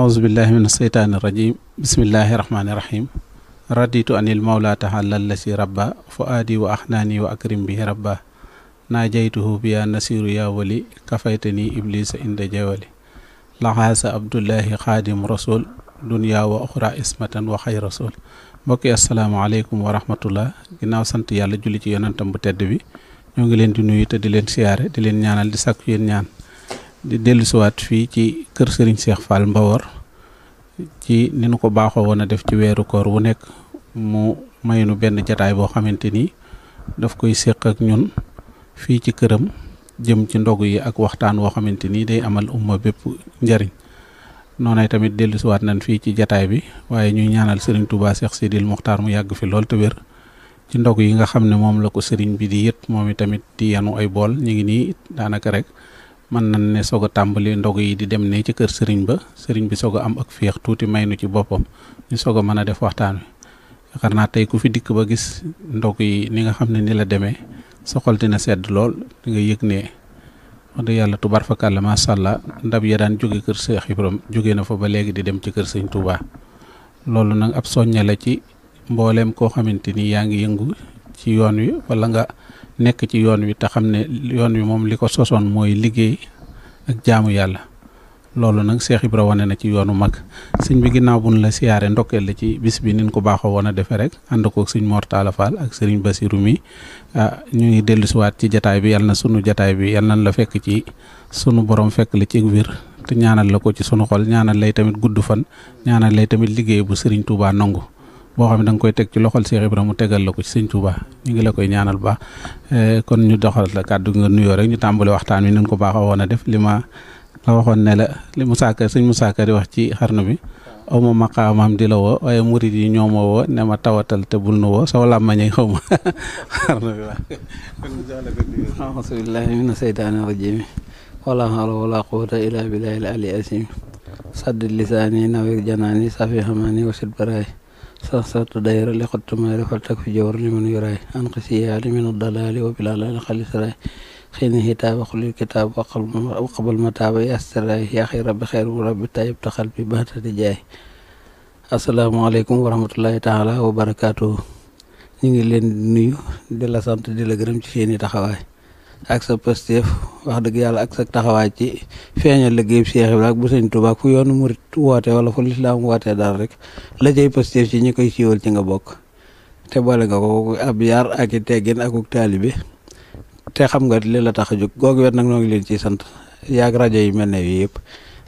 aousubillahi min asheytaani irajim bismillahi rahmaanirahim raditu anil mawla taala lasi rabba fuaadi wa ahnaani wa akrim bihi rabba naajaytuhu biya nasiru ya wali kafaytani iblisa inda jawali laxaasa abdullahi xaadim rasul dunya wa oxra ismatan wa xay rasul mbokki asalaamaaleykum wa rahmatullah ginnaaw sant yàlla julli ci yonentam bu tedd bi ñoo ngi leen di nuyu te di leen siyaare di leen ñaanal di sakku yéen ñaan di dellusiwaat fii ci kër Serigne Cheikh Fall Mbawar ci ni nu ko baaxoo woon a def ci weeru koor wu nekk mu maynu benn jataay boo xamante ni daf koy séq ak ñun fii ci këram jëm ci ndogu yi ak waxtaan woo xamante ni day amal umma bépp njariñ noonay tamit dellusiwaat nañ fii ci jataay bi waaye ñuy ñaanal Serigne Touba Cheikh Sidil Muxtaar mu yàgg fi lool te wér ci ndogu yi nga xam ne moom la ko Serigne bi di yët moom i tamit di yanu ay bool ñu ngi nii daanaka rek mën nañ ne soog a tàmbali ndog yi di dem ne ci kër sëriñ ba sëriñ bi soog a am ak féex tuuti may nu ci boppam ñu soog a mën a def waxtaan wi yaakaar naa tey ku fi dikk ba gis ndog yi ni nga xam ne ni la demee sa xol dina sedd lool di nga yëg ne wax dëgg yàlla tubar fakàlla macha allah ndab ya daan jóge kër Cheikh Ibrahima jóge na fa ba léegi di dem ci kër sëriñ Touba loolu nag ab soññe la ci mbooleem koo xamante ni yaa ngi yëngu ci yoon wi wala nga nekk ci yoon wi te xam ne yoon wi moom li ko sosoon mooy liggéey ak jaamu yàlla loolu nag Cheikh Ibra wane na ci yoonu mag sëñ bi ginnaaw bu ñu la siyaare ndokkeel la ci bis bi nin ko baaxoo woon a defee rek ànd kook sëñ Mor Talla Fall ak sëriñ Basiru mi ñu ngi dellusiwaat ci jataay bi yàlla na sunu jataay bi yàlla nañ la fekk ci sunu borom fekk la ci wér te ñaanal la ko ci sunu xol ñaanal lay tamit gudd fan ñaanal lay tamit liggéey bu sëriñ Touba nangu boo xam ne da nga koy teg ci loxol Cheikh Ibrahima mu tegal la ko ci sëñ Touba ñu ngi la koy ñaanal baax kon ñu doxal la kàddu nga nuyoo rek ñu tàmbali waxtaan wi nañ ko baax a woon a def li ma la waxoon ne la li sëñ Moussa Ka di wax ci xarnu bi aw ma maqaamam di la woo waaye murit yi ñoo ma woo ne ma tawatal te bul nu woo saw làmmañay xaw ma xarnu bi waaw asubillahi mina seytaani rajim wala hawla wala quwwata illa billahi al ali asim sadd lisaani nawir janaani safi xamaani wasit baraay sarsartu dayra li xottumaari fal tak fi jawar li man yuraay an xisiyaali min addalaali wa bilaalaali xalisaraay xiini xitaaba xulil kitaab waqabal mataaba yastaraay yaa xay rabbi xayru rabbi tayib taxal bi baatati jaay asalaamaaleykum wa rahmatullahi taala wa barakaatu. ñu ngi leen di nuyu di la sant di la gërëm ci seeni taxawaay ak sa pësteef wax dëgg yàlla ak sa taxawaay ci feeñal liggéey Cheikh Ibrahima ak bu sëñ Touba fu yoonu murit woote wala fu lislaam wootee dara rek la jëy pësteef ci ñi koy siiwal ci nga bokk te boole nga ko ab yar ak i teggin ak taalibe te xam nga li la tax a jóg googu wet nag noo ngi leen ciy sant yaag rajo yi mel ne yi yëpp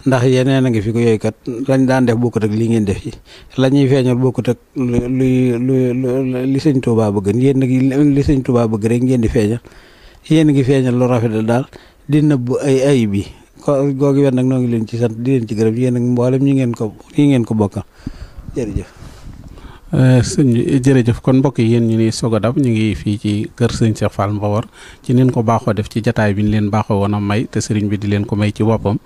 ndax yeneen a ngi fi ko yooyu kat lañ daan def bokkut ak li ngeen def ci la ñuy feeñal bokkut ak li sëñ Touba bëgg yéen nag li sëñ Touba bëgg rek ngeen di feeñal yéen ngi feeñal lu rafet daal di nëbb ay ayib yi googu wet nag noo ngi leen ci sant di leen ci gërëm yéen ak mboolem ñi ngeen ko bokkal jërëjëf. sëñ bi jërëjëf kon mbokk yi yéen ñu ni soog a dab ñu ngi fii ci kër sëñ Cheikh Fall Mbawar ci nin ko baaxoo def ci jataay bi ñu leen baaxoo woon a may te sëriñ bi di leen ko may ci boppam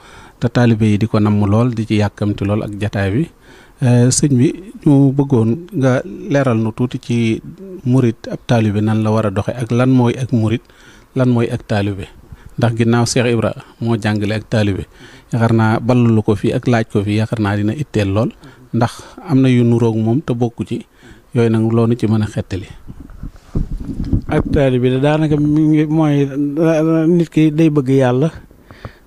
te taalibe yi di ko namm lool di ci yàkkamti lool ak jataay bi sëñ bi ñu bëggoon nga leeral nu tuuti ci murit ab taalibe nan la war a doxe ak lan mooy ak murit lan mooy ak taalibe ndax ginnaaw Cheikh Ibra moo jàngale ak taalibe yaakaar naa ballalu ko fii ak laaj ko fii yaakaar naa dina itteel lool ndax am na yu nuroog moom te bokku ci yooyu nag loolu ci mën a xettali. ak taalibe bi daanaka mi ngi mooy nit ki day bëgg yàlla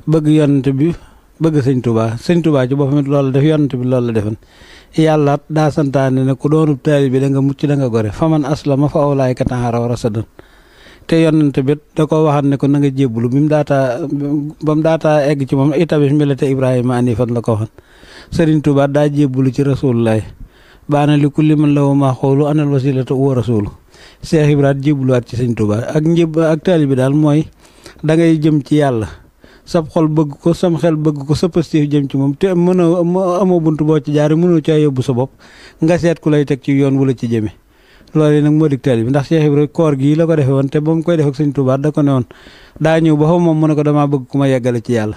bëgg yonent bi bëgg sëñ Touba ci boppam it loolu def yonent bi loolu la defoon yàlla daa santaane ne ku doonub taalibe bi da nga mucc da nga gore faman aslama fa awlaa'ika taharraw rasadan te yonent bi da ko waxaat ne ko na nga jébbalu bi mu daataa egg ci moom itabis millata Ibrahima hanifan la ko waxoon Sëriñ Tuubaa daa jébbalu ci rasulullahi baana li kulli man lahu ma xoolu anal wasilata wa rasulu Cheikh Ibrahima jébbaluwaat ci Sëriñ Tuubaa ak taalibe bi daal mooy da ngay jëm ci yàlla sab xol bëgg ko sam xel bëgg ko sa pëstéef jëm ci moom te amoo bunt boo ci jaare mënoo caa yóbbu sa bopp nga seet ku lay teg ci yoon wala ci jëme loolu nag moo dig taalibe bi ndax Cheikh Ibrahima koor gii la ko defee woon te ba mu koy def ak Sëriñ Tuubaa da ko ne woon daa ñëw ba fa moom mu ne ko damaa bëgg ku ma yeggale ci yàlla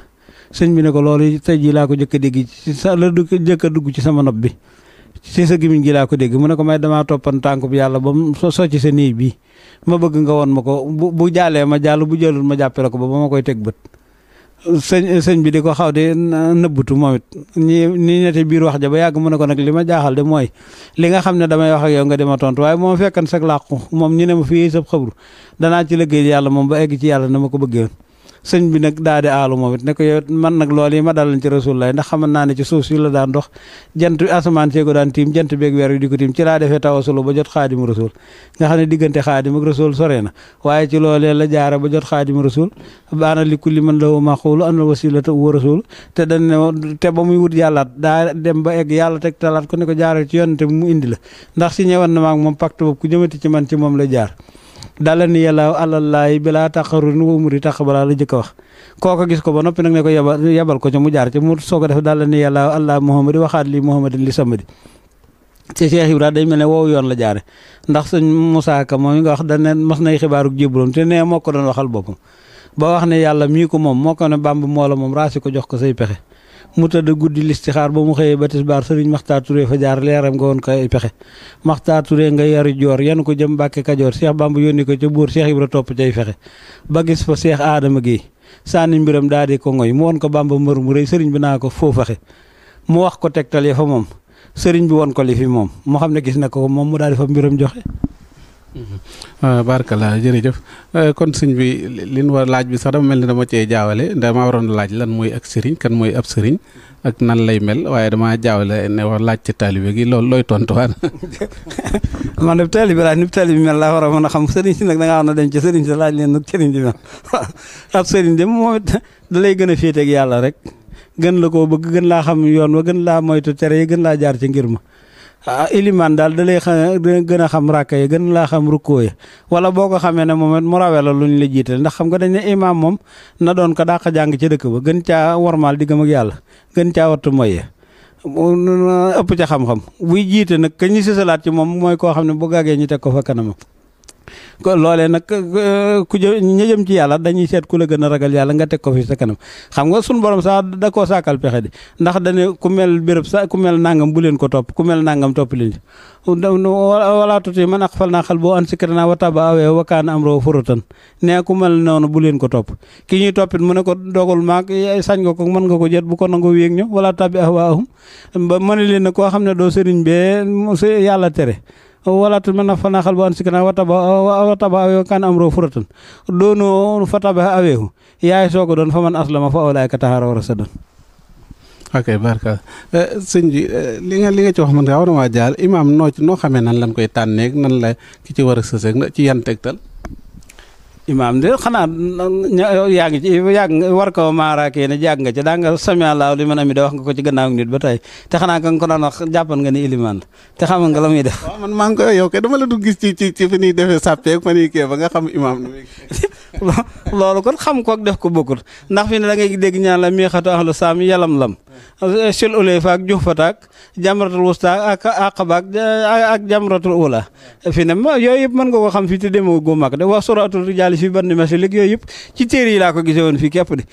sëñ bi ne ko loolu tey jii laa ko jëkk a dégg ci sa la jëkk a dugg ci sama nopp bi ci sa gimiñ gi laa ko dégg mu ne ko may damaa toppan tànk bi yàlla ba mu so ci sa néeg bi ma bëgg nga woon ma ko bu jàllee ma jàll bu jëlul ma jàppe la ko ba ma koy teg bët sëñ bi di ko xaw di nëbbutu moom it ni nete biir wax ja ba yàgg mu ne ko nag li ma jaaxal de mooy li nga xam ne damay wax ak yow nga dima tontu waaye moom fekkan sag làqu moom ñu ne ma fii sab xabru danaa ci liggéey yàlla moom ba egg ci yàlla na ma ko bëggee woon sëñ bi nag daa di aalu moom it ne ko yow man nag loolu yi ma dalan ci rasulullah ndax xaman naa ne ci suuf si la daan dox jant asamaan see ko daan tiim jant beeg weer wi di ko tiim ci laa defee tawasulu ba jot xaadimu rasul nga xam ne diggante xaadim ak rasul sore na waaye ci loolee la jaare ba jot xaadimu rasul baana li kulli man lahu maqulu an wasilata wa rasul te dañ ne te ba muy wut yàllaat daa dem ba egg yàlla teg talaat ko ne ko jaaral ci yonente bi mu indi la ndax si ñëwan na maag moom pacte boobu ku jëmati ci man ci moom la jaar dala ni yàlla àlallaayi bilaa taqarrurin wa umri taqabala la jëkk a wax kooko gis ko ba noppi nag ne ko yebal ko ca mu jaar ca mu soog a def dala ni yàlla allah muhammadi waxaat li muhammadin li samadi ci Cheikh Ibra day mel ne woowu yoon la jaare ndax sëñ Moussa Ka moom nga wax dane mas nay xibaaruk jébbalam te nee moo ko doon waxal boppam ba wax ne yàlla mii ko moom moo ko ne Bàmb moo la moom raasi ko jox ko say pexe mu tëdd guddi listixaar ba mu xëyee ba tisbaar sëriñ Maxtaar Touré fa jaar leeram nga woon ko ay pexe Maxtaar Touré nga yaru joor yan ko jëm Mbàkke Kajoor Cheikh Bamba yónni ko ca buur Cheikh Ibra topp cay fexe ba gis fa Cheikh Adama Guèye sànni mbiram daa di ko ngoy mu woon ko Bamba mbër mu rëy sëriñ bi naa ko foo faxe mu wax ko tegtal ya fa moom sëriñ bi woon ko li fi moom mu xam ne gis na ko moom mu daal di fa mbiram joxe barkala jërëjëf kon sëñ bi liñ war laaj bi sax dama mel ni dama cee jaawale dama waroon laaj lan mooy ak sëriñ kan mooy ab sëriñ ak nan lay mel waaye dama jaawale ne war laaj ci taalibe gi loolu looy tontuwaan man de taalibe laaj ni taalibe mel laa war a mën a xam sëriñ si nag da ngaa war a dem ci sëriñ si laaj leen nag sëriñ si mel ab sëriñ de moom it da lay gën a féete ak yàlla rek gën la koo bëgg gën laa xam yoon wa gën laa moytu tere yi gën laa jaar ci ngir ma ilimaan daal da lay gën a xam ràkka yi gën laa xam rukkoo ya wala boo ko xamee ne moom it mu rawee la lu ñu la jiital ndax xam nga dañ ne imaam moom na doon ko dàq jàng ci dëkk ba gën caa warmaal diggam ak yàlla gën caa wattu moy ëpp ca xam-xam buy jiite nag ka ñi sësalaat ci moom mooy koo xam ne bu gàggee ñu teg ko fa kanamam ko loolee nag ku ña jëm ci yàlla dañuy seet ku la gën a ragal yàlla nga teg ko fi sa kanam xam nga suñu borom sax da koo saakal pexe di ndax dane ku mel béréb sa ku mel nangam bu leen ko topp ku mel nangam topp leen wala tuuti man aqfal naa xal boo an sikratna wa taba awee wa kaana amro furatan ne ku mel noonu bu leen ko topp ki ñuy toppit mu ne ko dogal maag sañ nga ko mën nga ko jët bu ko nangoo wéeg ñëw wala tabi ahwaahum ba mën leen ne koo xam ne doo sëriñ bee yàlla tere wala tu man fa naxal bu an sikna wa taba aweehu kan amro furatan doonoo fa taba aweehu yaay soo ko doon fa man aslama fa awlaayka taxaara war a saddan ok barka sëñ bi li nga ci wax man nga war na waa jaar imaam noo xamee nan lañ koy tànneeg nan la ki ci war a sëseeg ci yan tegtal imaam de xanaa yaa ngi ci war ko maaraakee ne jàgg nga ci daa nga sami Allaahu liman hamidah wax nga ko ci gannaaw nit ba tey te xanaa ka nga ko daan wax jàppan nga ni ilimaan la te xam nga la muy def waaw man maa ngi koy yow kay dama la du gis ci fi ñuy defee sàppeek fa ñuy kee ba nga xam imaam nu loolu kon xam ko ak def ko bokkut ndax fi ne da ngay dégg ñaan la miixatu ahlu saam yalam lam sul ulay fa ak jux fataak jamratul wusta ak aqaba ak jamratul ula fi ne yooyu yëpp mën nga ko xam fii te demoo gu mag de wax suratul rijaali fi bandi masilik yooyu yëpp ci téere yi laa ko gisee woon fii képp de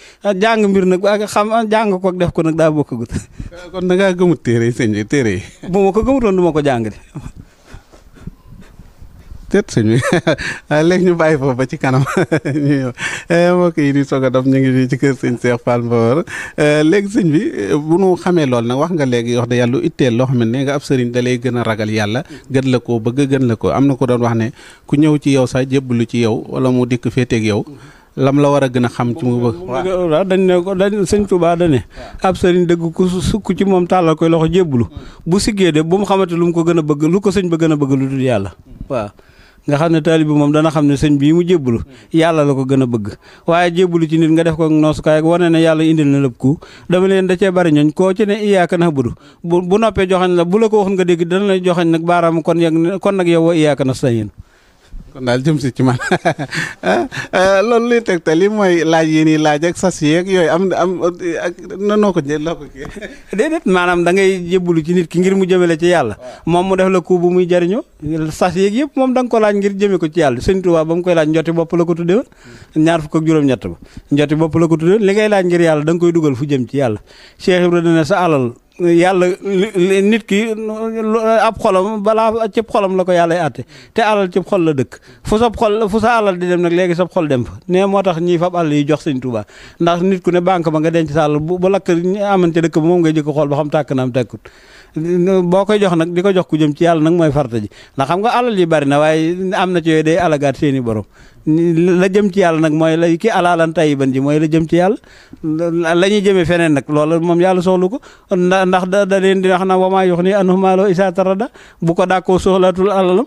jàng mbir nag ak xam jàng ko ak def ko nag daa bokkagut kon da ngaa gëmut téere yi sëñ bi téere yi bu ma ko gëmutoon du ma ko jàng de teet sëñ bi léegi ñu bàyyi foofu ba ci kanam ñu ñëw mbokk yi di soog a def ñu ngi fii ci kër sëñ Cheikh Fall Mbawar léegi sëñ bi bu nu xamee lool nag wax nga léegi wax de yàlla itteel loo xam ne nga ab sëriñ da lay gën a ragal yàlla gën la koo bëgg gën la ko am na ko doon wax ne ku ñëw ci yow sax jébbalu ci yow wala mu dikk féeteeg yow lam la war a gën a xam ci mu bëgg waaw dañ ne ko dañ sëñ Tuubaa da ne ab sëriñ dëgg ku sukk ci moom tàllal koy loxo jébbalu bu siggee de bu mu xamante lu mu ko gën a bëgg lu ko sëñ ba gën a bëgg lu dul yàlla waaw nga xam ne taalibe bi moom dana xam ne sëñ bii mu jébbalu yàlla la ko gën a bëgg waaye jébbalu ci nit nga def ko noosukaay ak wane ne yàlla indil na lépp ku dama leen da cee bari ñooñ koo ci ne iyaaka na'budu bu noppee joxañ la bu la ko waxoon nga dégg dana la joxañ nag baaraam kon nag yow wa iyaaka nasta'iin kon daal jëm si ci man loolu luy tegtal li mooy laaj yi nii laaj ak sas yeeg yooyu am ak noo ko jël loo ko kii déedéet maanaam da ngay jébbalu ci nit ki ngir mu jëmale ci yàlla moom mu def la ku bu muy jariñoo sas yeeg yëpp moom da nga ko laaj ngir jëme ko ci yàlla sëñ Tuubaa ba mu koy laaj njoti bopp la ko tudde woon ñaar fukk ak juróom-ñett ba njoti bopp la ko tudde woon li ngay laaj ngir yàlla da nga koy dugal fu jëm ci yàlla Cheikh Ibrahima ne sa alal yàlla nit ki ab xolam balaa cëb xolam la ko yàlla àtte te alal cëb xol la dëkk fu sa alal di dem nag léegi sab xol dem fa ne moo tax ñii fab àll yi jox sëñ Tuubaa ndax nit ku ne banque ba nga denc sa àll bu lakk amante dëkk ba moom ngay jëkk xool ba xam tàkk na am tàkkut boo koy jox nag di ko jox ku jëm ci yàlla nag mooy farta ji ndax xam nga alal yi bari na waaye am na ci yooyu day alagaat seeni borom la jëm ci yàlla nag mooy la ki alaalan tayiban ji mooy la jëm ci yàlla la ñuy jëmee feneen nag loolu moom yàlla soxlu ko ndax da leen di wax na wamaa yox ni anu maaloo isaa tarada bu ko dàkkoo soxlaatul alalam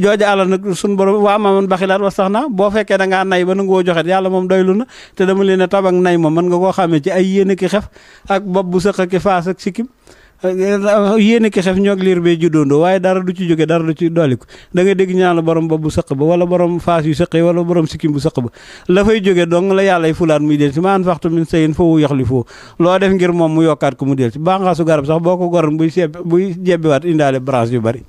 jooja alal nag suñ borom waa maaman baxilaat was sax na boo fekkee da ngaa nay ba nangu woo joxet yàlla moom doylu na te dama leen a tabak nay moom mën nga koo xamee ci ay yéene ki xef ak bopp bu sëq ki faas ak sikkim yéene ki xef ñoog liir bee juddoondoo waaye dara du ci jóge dara du ci dolliku da nga dégg ñaan la borom bopp bu sëq ba wala borom faas yu sëqee wala borom sikkim bu sëq ba la fay jóge dong la yàlla y fulaat muy del si maan faxtu min sayin foofu yoxli foofu loo def ngir moom mu yokkaat ko mu del si bànqaasu garab sax boo ko goron buy jebbiwaat indaale branche yu bari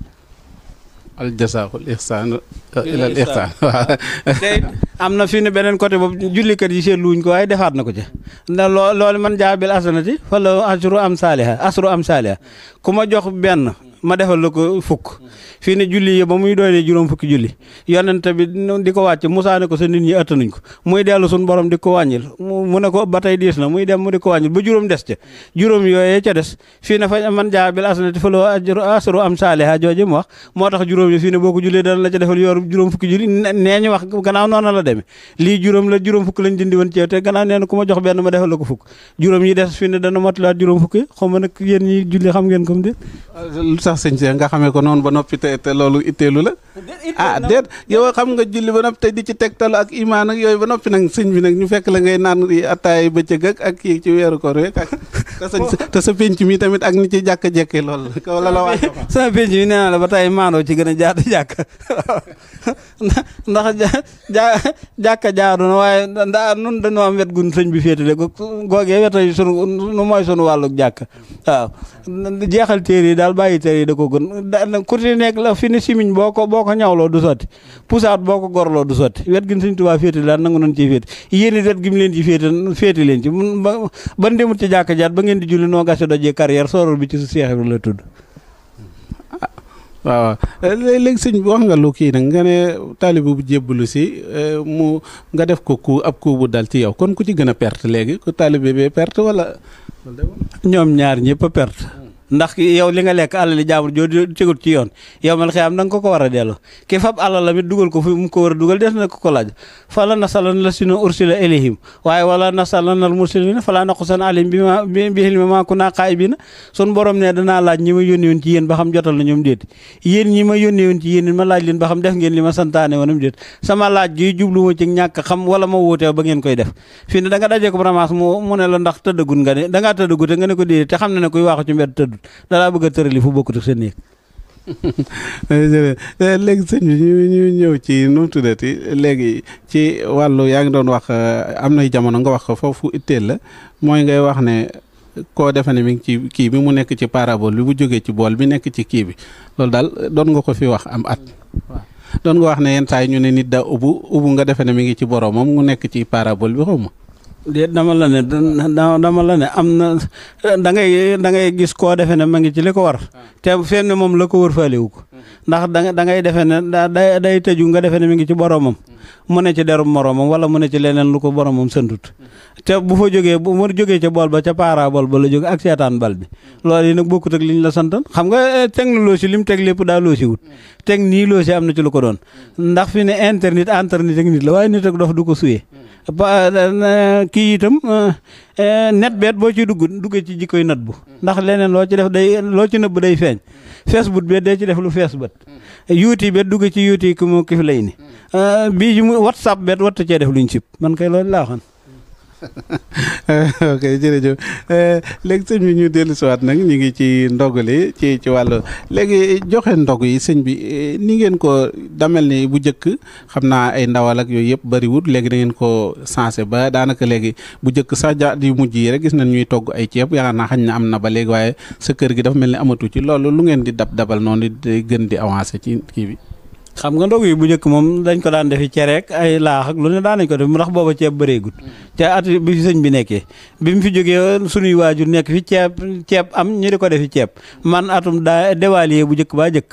al jasaakul ihsaan ilal ihsaan waaw te am na fii ne beneen côté boobu jullikat yi seetlu wuñ ko waaye defaat na ko ci ndax loolu man jaabil asanati fa la asru am saaliha ku ma jox benn ma defal la ko fukk fii ne julli yi ba muy doonee juróom fukki julli yonent bi di ko wàcc Musaa ne ko sa nit ñi attanuñ ko muy dellu suñ borom di ko wàññil mu ne ko ba tey diis na muy dem mu di ko wàññil ba juróom des ca juróom yooyee ca des fii ne fa man jaabil asanati fa la asru am saaliha jooju mu wax moo tax juróom yi fii ne boo ko jullee dana la ca defal yor juróom fukki julli nee ñu wax gannaaw noonu la demee lii juróom la juróom fukk lañ dindi woon ci yow te gannaaw nee na ku ma jox benn ma defal la ko fukk juróom yi des fii ne dana motalaat juróom fukki xaw ma nag yéen ñi julli xam ngeen comme de lu tax sëñ Cheikh nga xamee ko noonu ba noppi te loolu itteelu la déet yow xam nga julli ba noppi te di ci tegtalu ak imaan ak yooyu ba noppi nag sëñ bi nag ñu fekk la ngay naan attaay bëccëg ak kii ci weeru koor rek ak te sa penc mi tamit ak ni ci jàkk jekkee loolu wala la waaj sama penc mi nee naa la ba tey maandoo ci gën a jaatu jàkk ndax jàkka jaadu na waaye ndaa nun dañoo am wet gun sëñ bi féetale googee wetay sunu mooy sunu wàlluk jàkk waaw jeexal téere yi daal bàyyi téere yi da ko gën ku ci nekk la fi ni simiñ boo ko ñawloo du sotti pusaat boo ko gorloo du sotti wet gi sëñ Tuubaa féetale daal nangu nañ ciy féete yéen it wet gi mu leen ci féete leen ci ba ndemut ci jàkka jaat ba ngeen di julli noo gase dojee carrière sorol bi ci su Seex Ibra la tudd waaw léegi sëñ bi wax nga lu kii nag nga ne taalibe bu jébbalu si mu nga def ko ab ku bu dal ci yow kon ku ci gën a perte léegi ku taalibe bee perte wala ñoom ñaar ñëpp a perte ndax yow li nga lekk alal li jaamur joo tegut ci yoon yow mal xëy am da nga ko war a delloo ki fab alal la mit dugal ko fi mu ko war a dugal des na ko laaj fala nasalan la sino ursila ilayhim waaye wala nasalan al mursalina fala naqusan alim bi hilmi ma kunna qaa'ibina sun borom ne danaa laaj ñi ma yónni woon ci yéen ba xam jotal na ñoom déet yéen ñi ma yónni woon ci yéen ma laaj leen ba xam def ngeen li ma santaane woonam déet sama laaj gi jublu ma ci ñàkk xam wala ma wóoteew ba ngeen koy def fii ne da nga dajee ko ramas mu ne la ndax tëddagul nga ne da ngaa tëddagu te nga ne ko déedéet te xam ne kuy waaxu ci mbedd tëdd dalaa bëgg a tërali fu bokkut ak seen néeg léegi sëñ bi ñu ñëw ci nu mu tuddati léegi ci wàllu yaa ngi doon wax am nay jamono nga wax ko foofu itteel la mooy ngay wax ne koo defe ne mi ngi ci kii bi mu nekk ci parabole bi bu jógee ci bool bi nekk ci kii bi loolu daal doon nga ko fi wax am at waaw doon nga wax ne yenn saa yi ñu ne nit daa ubbu nga defe ne mi ngi ci boromam mu nekk ci parabole bi xaw ma déet dama la ne am na da ngay gis koo defe ne ma ngi ci li ko war te fenn moom la ko wër faalewu ko ndax da ngay defe ne day tëju nga defe ne mi ngi ci boromam mu ne ci derum moromam wala mu ne ci leneen lu ko boromam sëndut te bu fa jógee bu mu jógee ca bool ba ca parabole ba la jóge ak seetaan bal bi loolu yi nag bokkut ak li ñu la santan xam nga technologie li mu teg lépp daa loosi wut teg nii loosi am na ci lu ko doon ndax fi ne internet ak nit la waaye nit ak dof du ko suyee kii itam net beet boo ciy duggee ci jikkoy nat bu ndax leneen loo ci def loo ci nëbb day feeñ Facebook beet day ci def lu fees bët YouTube beet dugg ci YouTube ku mu kif lay ni bii WhatsApp beet watta cee def luñ sib man kay loolu laa waxoon ok jërëjëf léegi sëñ bi ñu dellu siwaat nag ñu ngi ci ndogali ci wàllu léegi joxe ndog yi sëñ bi ni ngeen ko damel ni bu njëkk xam naa ay ndawal ak yooyu yëpp bariwut léegi da ngeen ko sensé ba daanaka léegi bu njëkk sax yu mujj yi rek gis nañ ñuy togg ay ceeb yaakaar naa xañ na am na ba léegi waaye sa kër gi dafa mel ni amatu ci loolu lu ngeen di dabal noonu di gën di avancé ci kii bi xam nga ndog yi bu njëkk moom dañ ko daan defi cereek ay laax ak lu ne daan nañ ko def ndax booba ceeb bëreegut te at bi fi sëñ bi nekkee bi mu fi jógee sunuy waajur nekk fi ceeb am ñu di ko defi ceeb man atum daa dévaluer bu njëkk baa njëkk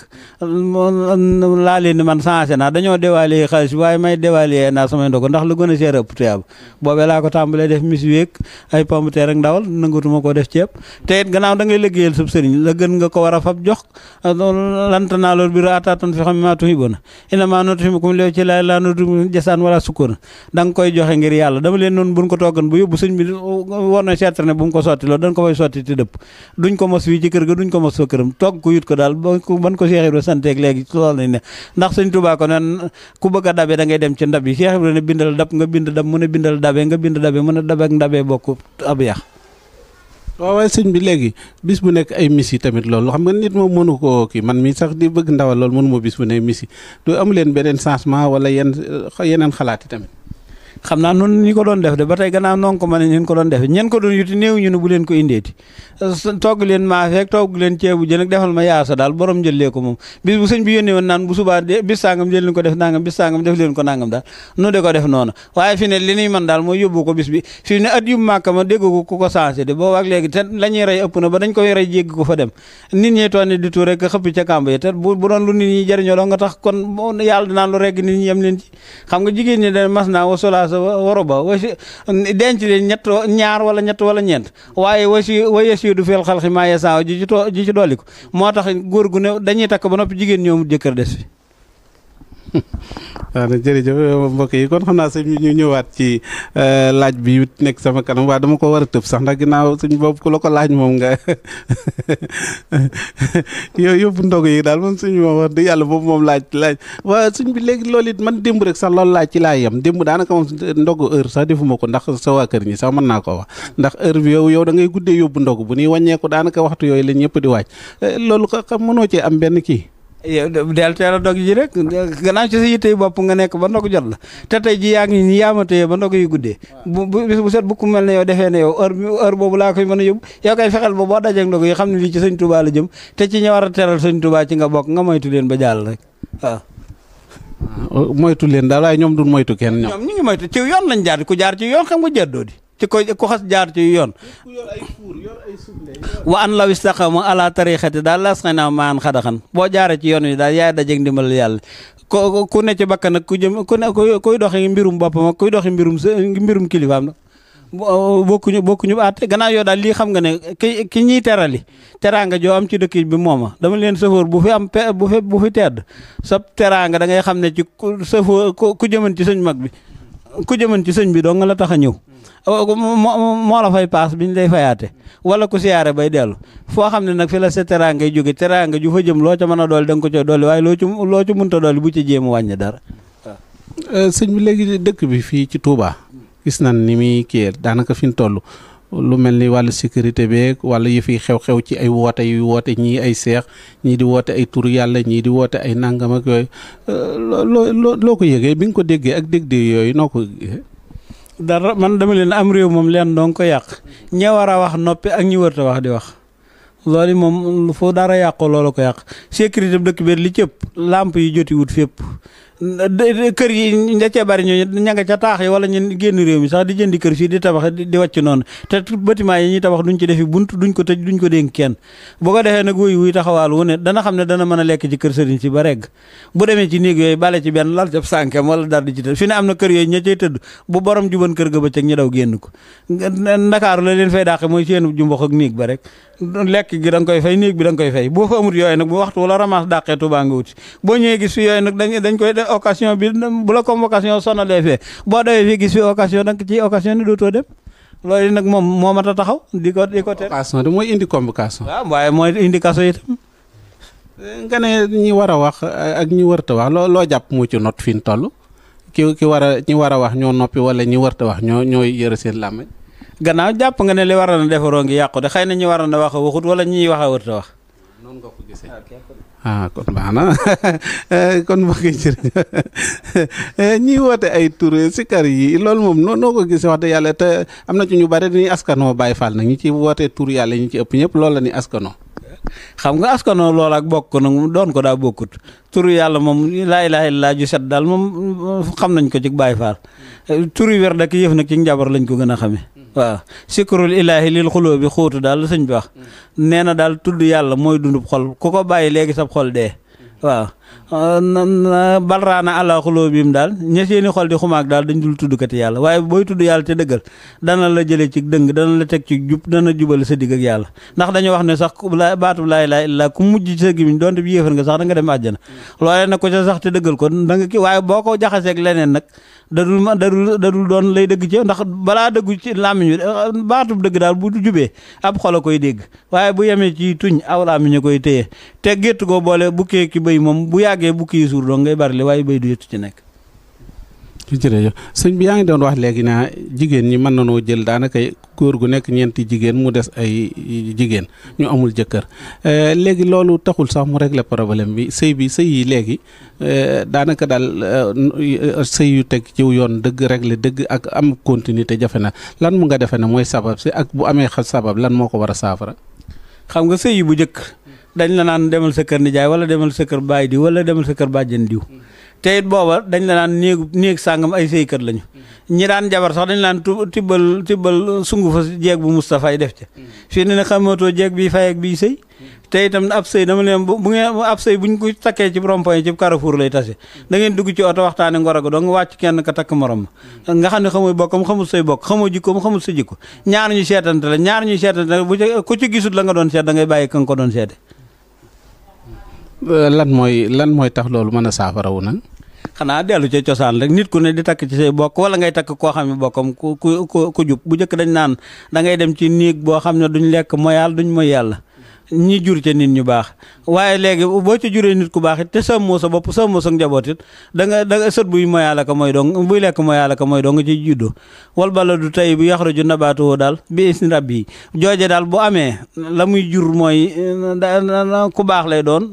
laa leen ni man changé naa dañoo dévaluer xaalis bi waaye may dévaluer naa samay ndogu ndax lu gën a seer ëpp tuyaaba boobee laa ko tàmbalee def mis week ay pomme de terre ak ndawal nangatuma ko def ceeb te it gannaaw da ngay liggéeyal sab sëriñ la gën nga ko war a fab jox lant naa loolu bi raataatan fi xam maa tuhibbuna innamaa nut'imukum liwajhillaahi laa nuriidu jazaa'an wala shukura da nga koy joxe ngir yàlla dama leen noonu buñ ko toggan bu yóbbu sëñ bi war na seetar ne bu mu ko sotti loolu dañ ko fay sotti te dëpp duñ ko mos fii ci kër ga duñ ko mos fa këram togg ko yut ko daal ban ko Cheikh Ibra santeeg léegi loolu lañ ne ndax sëñ Tuubaa ko nen ku bëgg a dabe da ngay dem ci ndab yi Cheikh Ibra ne bindal dab nga bind dab mu ne bindal dabe nga bind dabe mu ne dabe ak ndabe bokk ab yax waaw waaye sëñ bi léegi bis bu nekk ay miss yi tamit loolu xam nga nit moom mënu koo kii man mii sax di bëgg ndawal loolu mënu ma bis bu nekk miss yi du amu leen beneen changement wala yeneen xalaat yi tamit. xam naa noonu ñi ko doon def de ba tey gannaaw noonu ko mën ñeen ko doon def ñeen ko doon yuti néew ñu ne bu leen ko indeeti togg leen maafeek togg leen ceebu jën ak defal ma yaasa daal borom jëlee ko moom bis bu sëñ bi yónnee woon naan bu subaa bis sàngam jël leen ko def nangam bis sàngam def leen ko nangam daal nu de ko def noonu waaye fi ne li ñuy mën daal mooy yóbbu ko bis bi fi ne at yu màkk ma dégg ko ku ko changé de boobu ak léegi te la ñuy rey ëpp na ba dañ koy rey jéggi ko fa dem nit ñi toog di tuur rek xëppi ca kàmb yi te bu doon lu nit ñi jëriñoo doo nga tax kon yàlla dinaan lu regg nit ñi yem leen ci xam nga jigéen ñi da mas naa wa solaasa waro ba wasi denc leen ñaar wala ñett wala ñeent waaye wayesi du feel xalxi maa yasaaw ji ci dolli ko moo tax góor gu ne dañuy takk ba noppi jigéen ñoom jëkkër des fi waaw jërëjëf mbokk yi kon xam naa sëñ bi ñu ñëwaat ci laaj bi nekk sama kanam waaye dama ko war a tëb sax ndax ginnaaw suñ boobu ku la ko laaj moom nga yóbbu ndog yi daal moom suñ moom wax dëgg yàlla boobu moom laaj waaye suñ bi léegi loolu it man démb rek sax loolu laaj ci laa yem démb daanaka moom ndogu heure sax defuma ko ndax sa waa kër ñi sax mën naa ko wax ndax heure bi yow da ngay guddee yóbbu ndog bu ñuy wàññeeku daanaka waxtu yooyu la ñëpp di waaj loolu xam mënoo cee am benn kii yow del teel a dog ji rek gannaaw ci sa yittey bopp nga nekk ba ndog jot la te tey ji yaa ngi ñi yaamatee ba ndog yu guddee bis bu set bu ku mel ne yow defee ne yow heure boobu laa koy mën a yóbbu yow koy fexeel ba boo dajeek ndog yi xam ne lii ci sëñ Touba la jëm te ci ña war a teral sëñ Touba ci nga bokk nga moytu leen ba jàll rek waaw moytu leen daal waaye ñoom du moytu kenn ñoom ñu ngi moytu ci yoon lañ jaar ku jaar ci yoon xam nga jàddoo di ci ko xas jaar ci yoon wa an law istaqamu ala tariqati daal las xëy naa maan xadaxan boo jaaree ci yoon wi daal yaay dajeeg ndimbal yàlla ku ne ci bakkan nag ku jëm ku ne kuy doxi mbirum boppam ak kuy doxi mbirum kilifaam nag bokkuñu àtte gannaaw yow daal lii xam nga ne ki ñiy terali teraanga joo am ci dëkk bi mooma dama leen sëfoor bu fi am bu fi tedd sa teraanga da ngay xam ne ci sëfoor ku jëman ci sëñ mag bi ku jëman ci sëñ bi doo nga la tax a ñëw moo la fay paas bi ñu lay fayaate wala ku siyaare bay dellu foo xam ne nag fi la sa teraanga ngay jóge teraanga ju fa jëm loo ca mën a dool da nga ko ca dolli waaye loo ci mënta dolli bu ci jéem a wàññi dara waaw sëñ bi léegi dëkk bi fii ci Touba gis nañ ni muy kii daanaka fi ñu toll lu mel ni wàllu sécurité beeg wala yi fi xew-xew ci ay woote yu woote ñii ay seex ñii di woote ay tur yàlla ñii di woote ay nangam ak yooyu loo ko yëgee bi nga ko déggee ak dégg-dégg yooyu noo ko dara man dama leen am réew moom leen doon ko yàq ñi war a wax noppi ak ñi wërta wax di wax loolu moom foo dara yàqoo loolu ko yàq sécurité bu dëkk bi li ci ëpp lamp yi joti wut fépp kër yi da cee bari ñooñu ña nga ca taax yi wala ñu génn réew mi sax di jëndi kër fii di tabax di wàcc noonu te bâtiment yi ñuy tabax duñ ci defi bunt duñ ko tëj duñ ko dénk kenn bu ko defee nag wuy taxawaal wu ne dana xam ne dana mën a lekk ci kër sëriñ si ba regg bu demee ci néeg yooyu bale ci benn lal ca sànkem wala dara di ci tëdd fi ne am na kër yooyu ña cay tëdd bu borom juban kër ga bëccëg ñu daw génn ko Ndakaaru la leen fay dàqe mooy seen jumbox ak néeg ba rek lekk gi da nga koy fay néeg bi da nga koy fay boo fa amut yooyu nag bu waxtu wala ramas dàqee Tuubaa nga wuti boo ñëwee gis fi yooyu nag dañ koy def occasion bi bu la convocation sonalee fee boo dawee fii gis fi occasion danga ci occasion ni dootoo dem loolu nag moom moo mat a taxaw di ko te occasion de mooy indi convocation waaw waaye mooy indi kaso itam nga ne ñi war a wax ak ñi wërta wax loo jàpp mu ci not fi ñu toll ki war a ñi war a wax ñoo noppi wala ñi wërta wax ñooy yëre seen làmmiñ gannaaw jàpp nga ne li war a defaroo ngi yàqu de xëy na ñi war a wax waxut wala ñi wax a wërta wax noonu nga ko gisee kon baax na kon mbokk yi ñiy woote ay tur sikar yi loolu moom noo ko gisee wax dëgg yàlla te am na ci ñu bari dañuy askanoo Baay Faal nag ñi ci woote tur yàlla ñi ci ëpp ñëpp loolu la ñuy askanoo xam nga askanoo loolu ak bokk nag doon ko daa bokkut turu yàlla moom laa ilaaha illallaah ju set daal moom xam nañ ko ci Baay Faal turu wér dak yëf nag ci njabar lañ ko gën a xamee waaw sikrul ilaahi lil xuloo bi xóotu daal sëñ bi wax nee na daal tudd yàlla mooy dundub xol ku ko bàyyi léegi sab xol dee waaw balraana àla xuloo biim daal ña seeni xol di xumaag daal dañ dul tuddkati yàlla waaye booy tudd yàlla te dëggal dana la jëlee ci dëng dana la teg ci jub dana jubal sa digg ak yàlla ndax dañu wax ne sax baatub laa ilaaha illallaah ku mujj ci sa gimiñ doonte bi yéefar nga sax da nga dem àjjana loolee nag ko ca sax te dëggal ko da nga kii waaye boo ko jaxaseeg leneen nag dadul doon lay dëgg ci ndax balaa dëggu ci làmmiñ bi baatub dëgg daal bu jubee ab xol a koy dégg waaye bu yemee ci tuñ aw làmmiñ a koy téye te gétt ko boole bukkee ki béy moom bu yàggee bukki yi suur doon ngay bari li waaye béy du yëttu ci nekk jërëjëf sëñ bi yaa ngi doon wax léegi naa jigéen ñi mën nanoo jël daanaka góor gu nekk ñeenti jigéen mu des ay jigéen ñu amul jëkkër léegi loolu taxul sax mu régler problème bi sëy yi léegi daanaka daal sëy yu teg ci yoon dëgg régler dëgg ak am continuité jafe na lan mu nga defe ne mooy sabab si ak bu amee sabab lan moo ko war a saafara. xam nga sëy yi bu njëkk dañ la naan demal sa kër nijaay wala demal sa kër baay diw wala demal sa kër bàjjen diw te it booba dañ la naan néeg sàngam ay sëykat lañu ñi daan jabar sax dañ laan tibbal sungu fa jeeg bu Moustapha def ca fii ne xamatoo jeeg bi fay ak bii sëy te itam ab sëy dama leen bu ngeen ab sëy buñ ko takkee ci rond-point ci Carrefour lay tase da ngeen dugg ci oto waxtaane ngoro ga doo nga wàcc kenn ka takk morom ma nga xam ne xamul bokkam xamul say bokk xamoo jikkoom xamul sa jikko ñaar ñu seetante la bu ku ci gisut la nga doon seet da ngay bàyyi ka nga ko doon seete lan mooy tax loolu mën a saafarawu nag xanaa dellu ci cosaan rek nit ku ne di takk ci say bokk wala ngay takk koo xam ne bokkam ku jub bu njëkk dañ naan da ngay dem ci néeg boo xam ne duñ lekk moyaal duñ moy yàlla ñi jur ca nit ñu baax waaye léegi boo ci juree nit ku baax it te sàmmoo sa bopp sàmmoo sa njaboot it da nga sët buy moyaale ko mooy dong buy lekk moyaale ko mooy dong nga ciy juddoo wal bala du tey bi yaxruju nabaatuhu daal bi isni rabbi jooje daal bu amee la muy jur mooy ku baax lay doon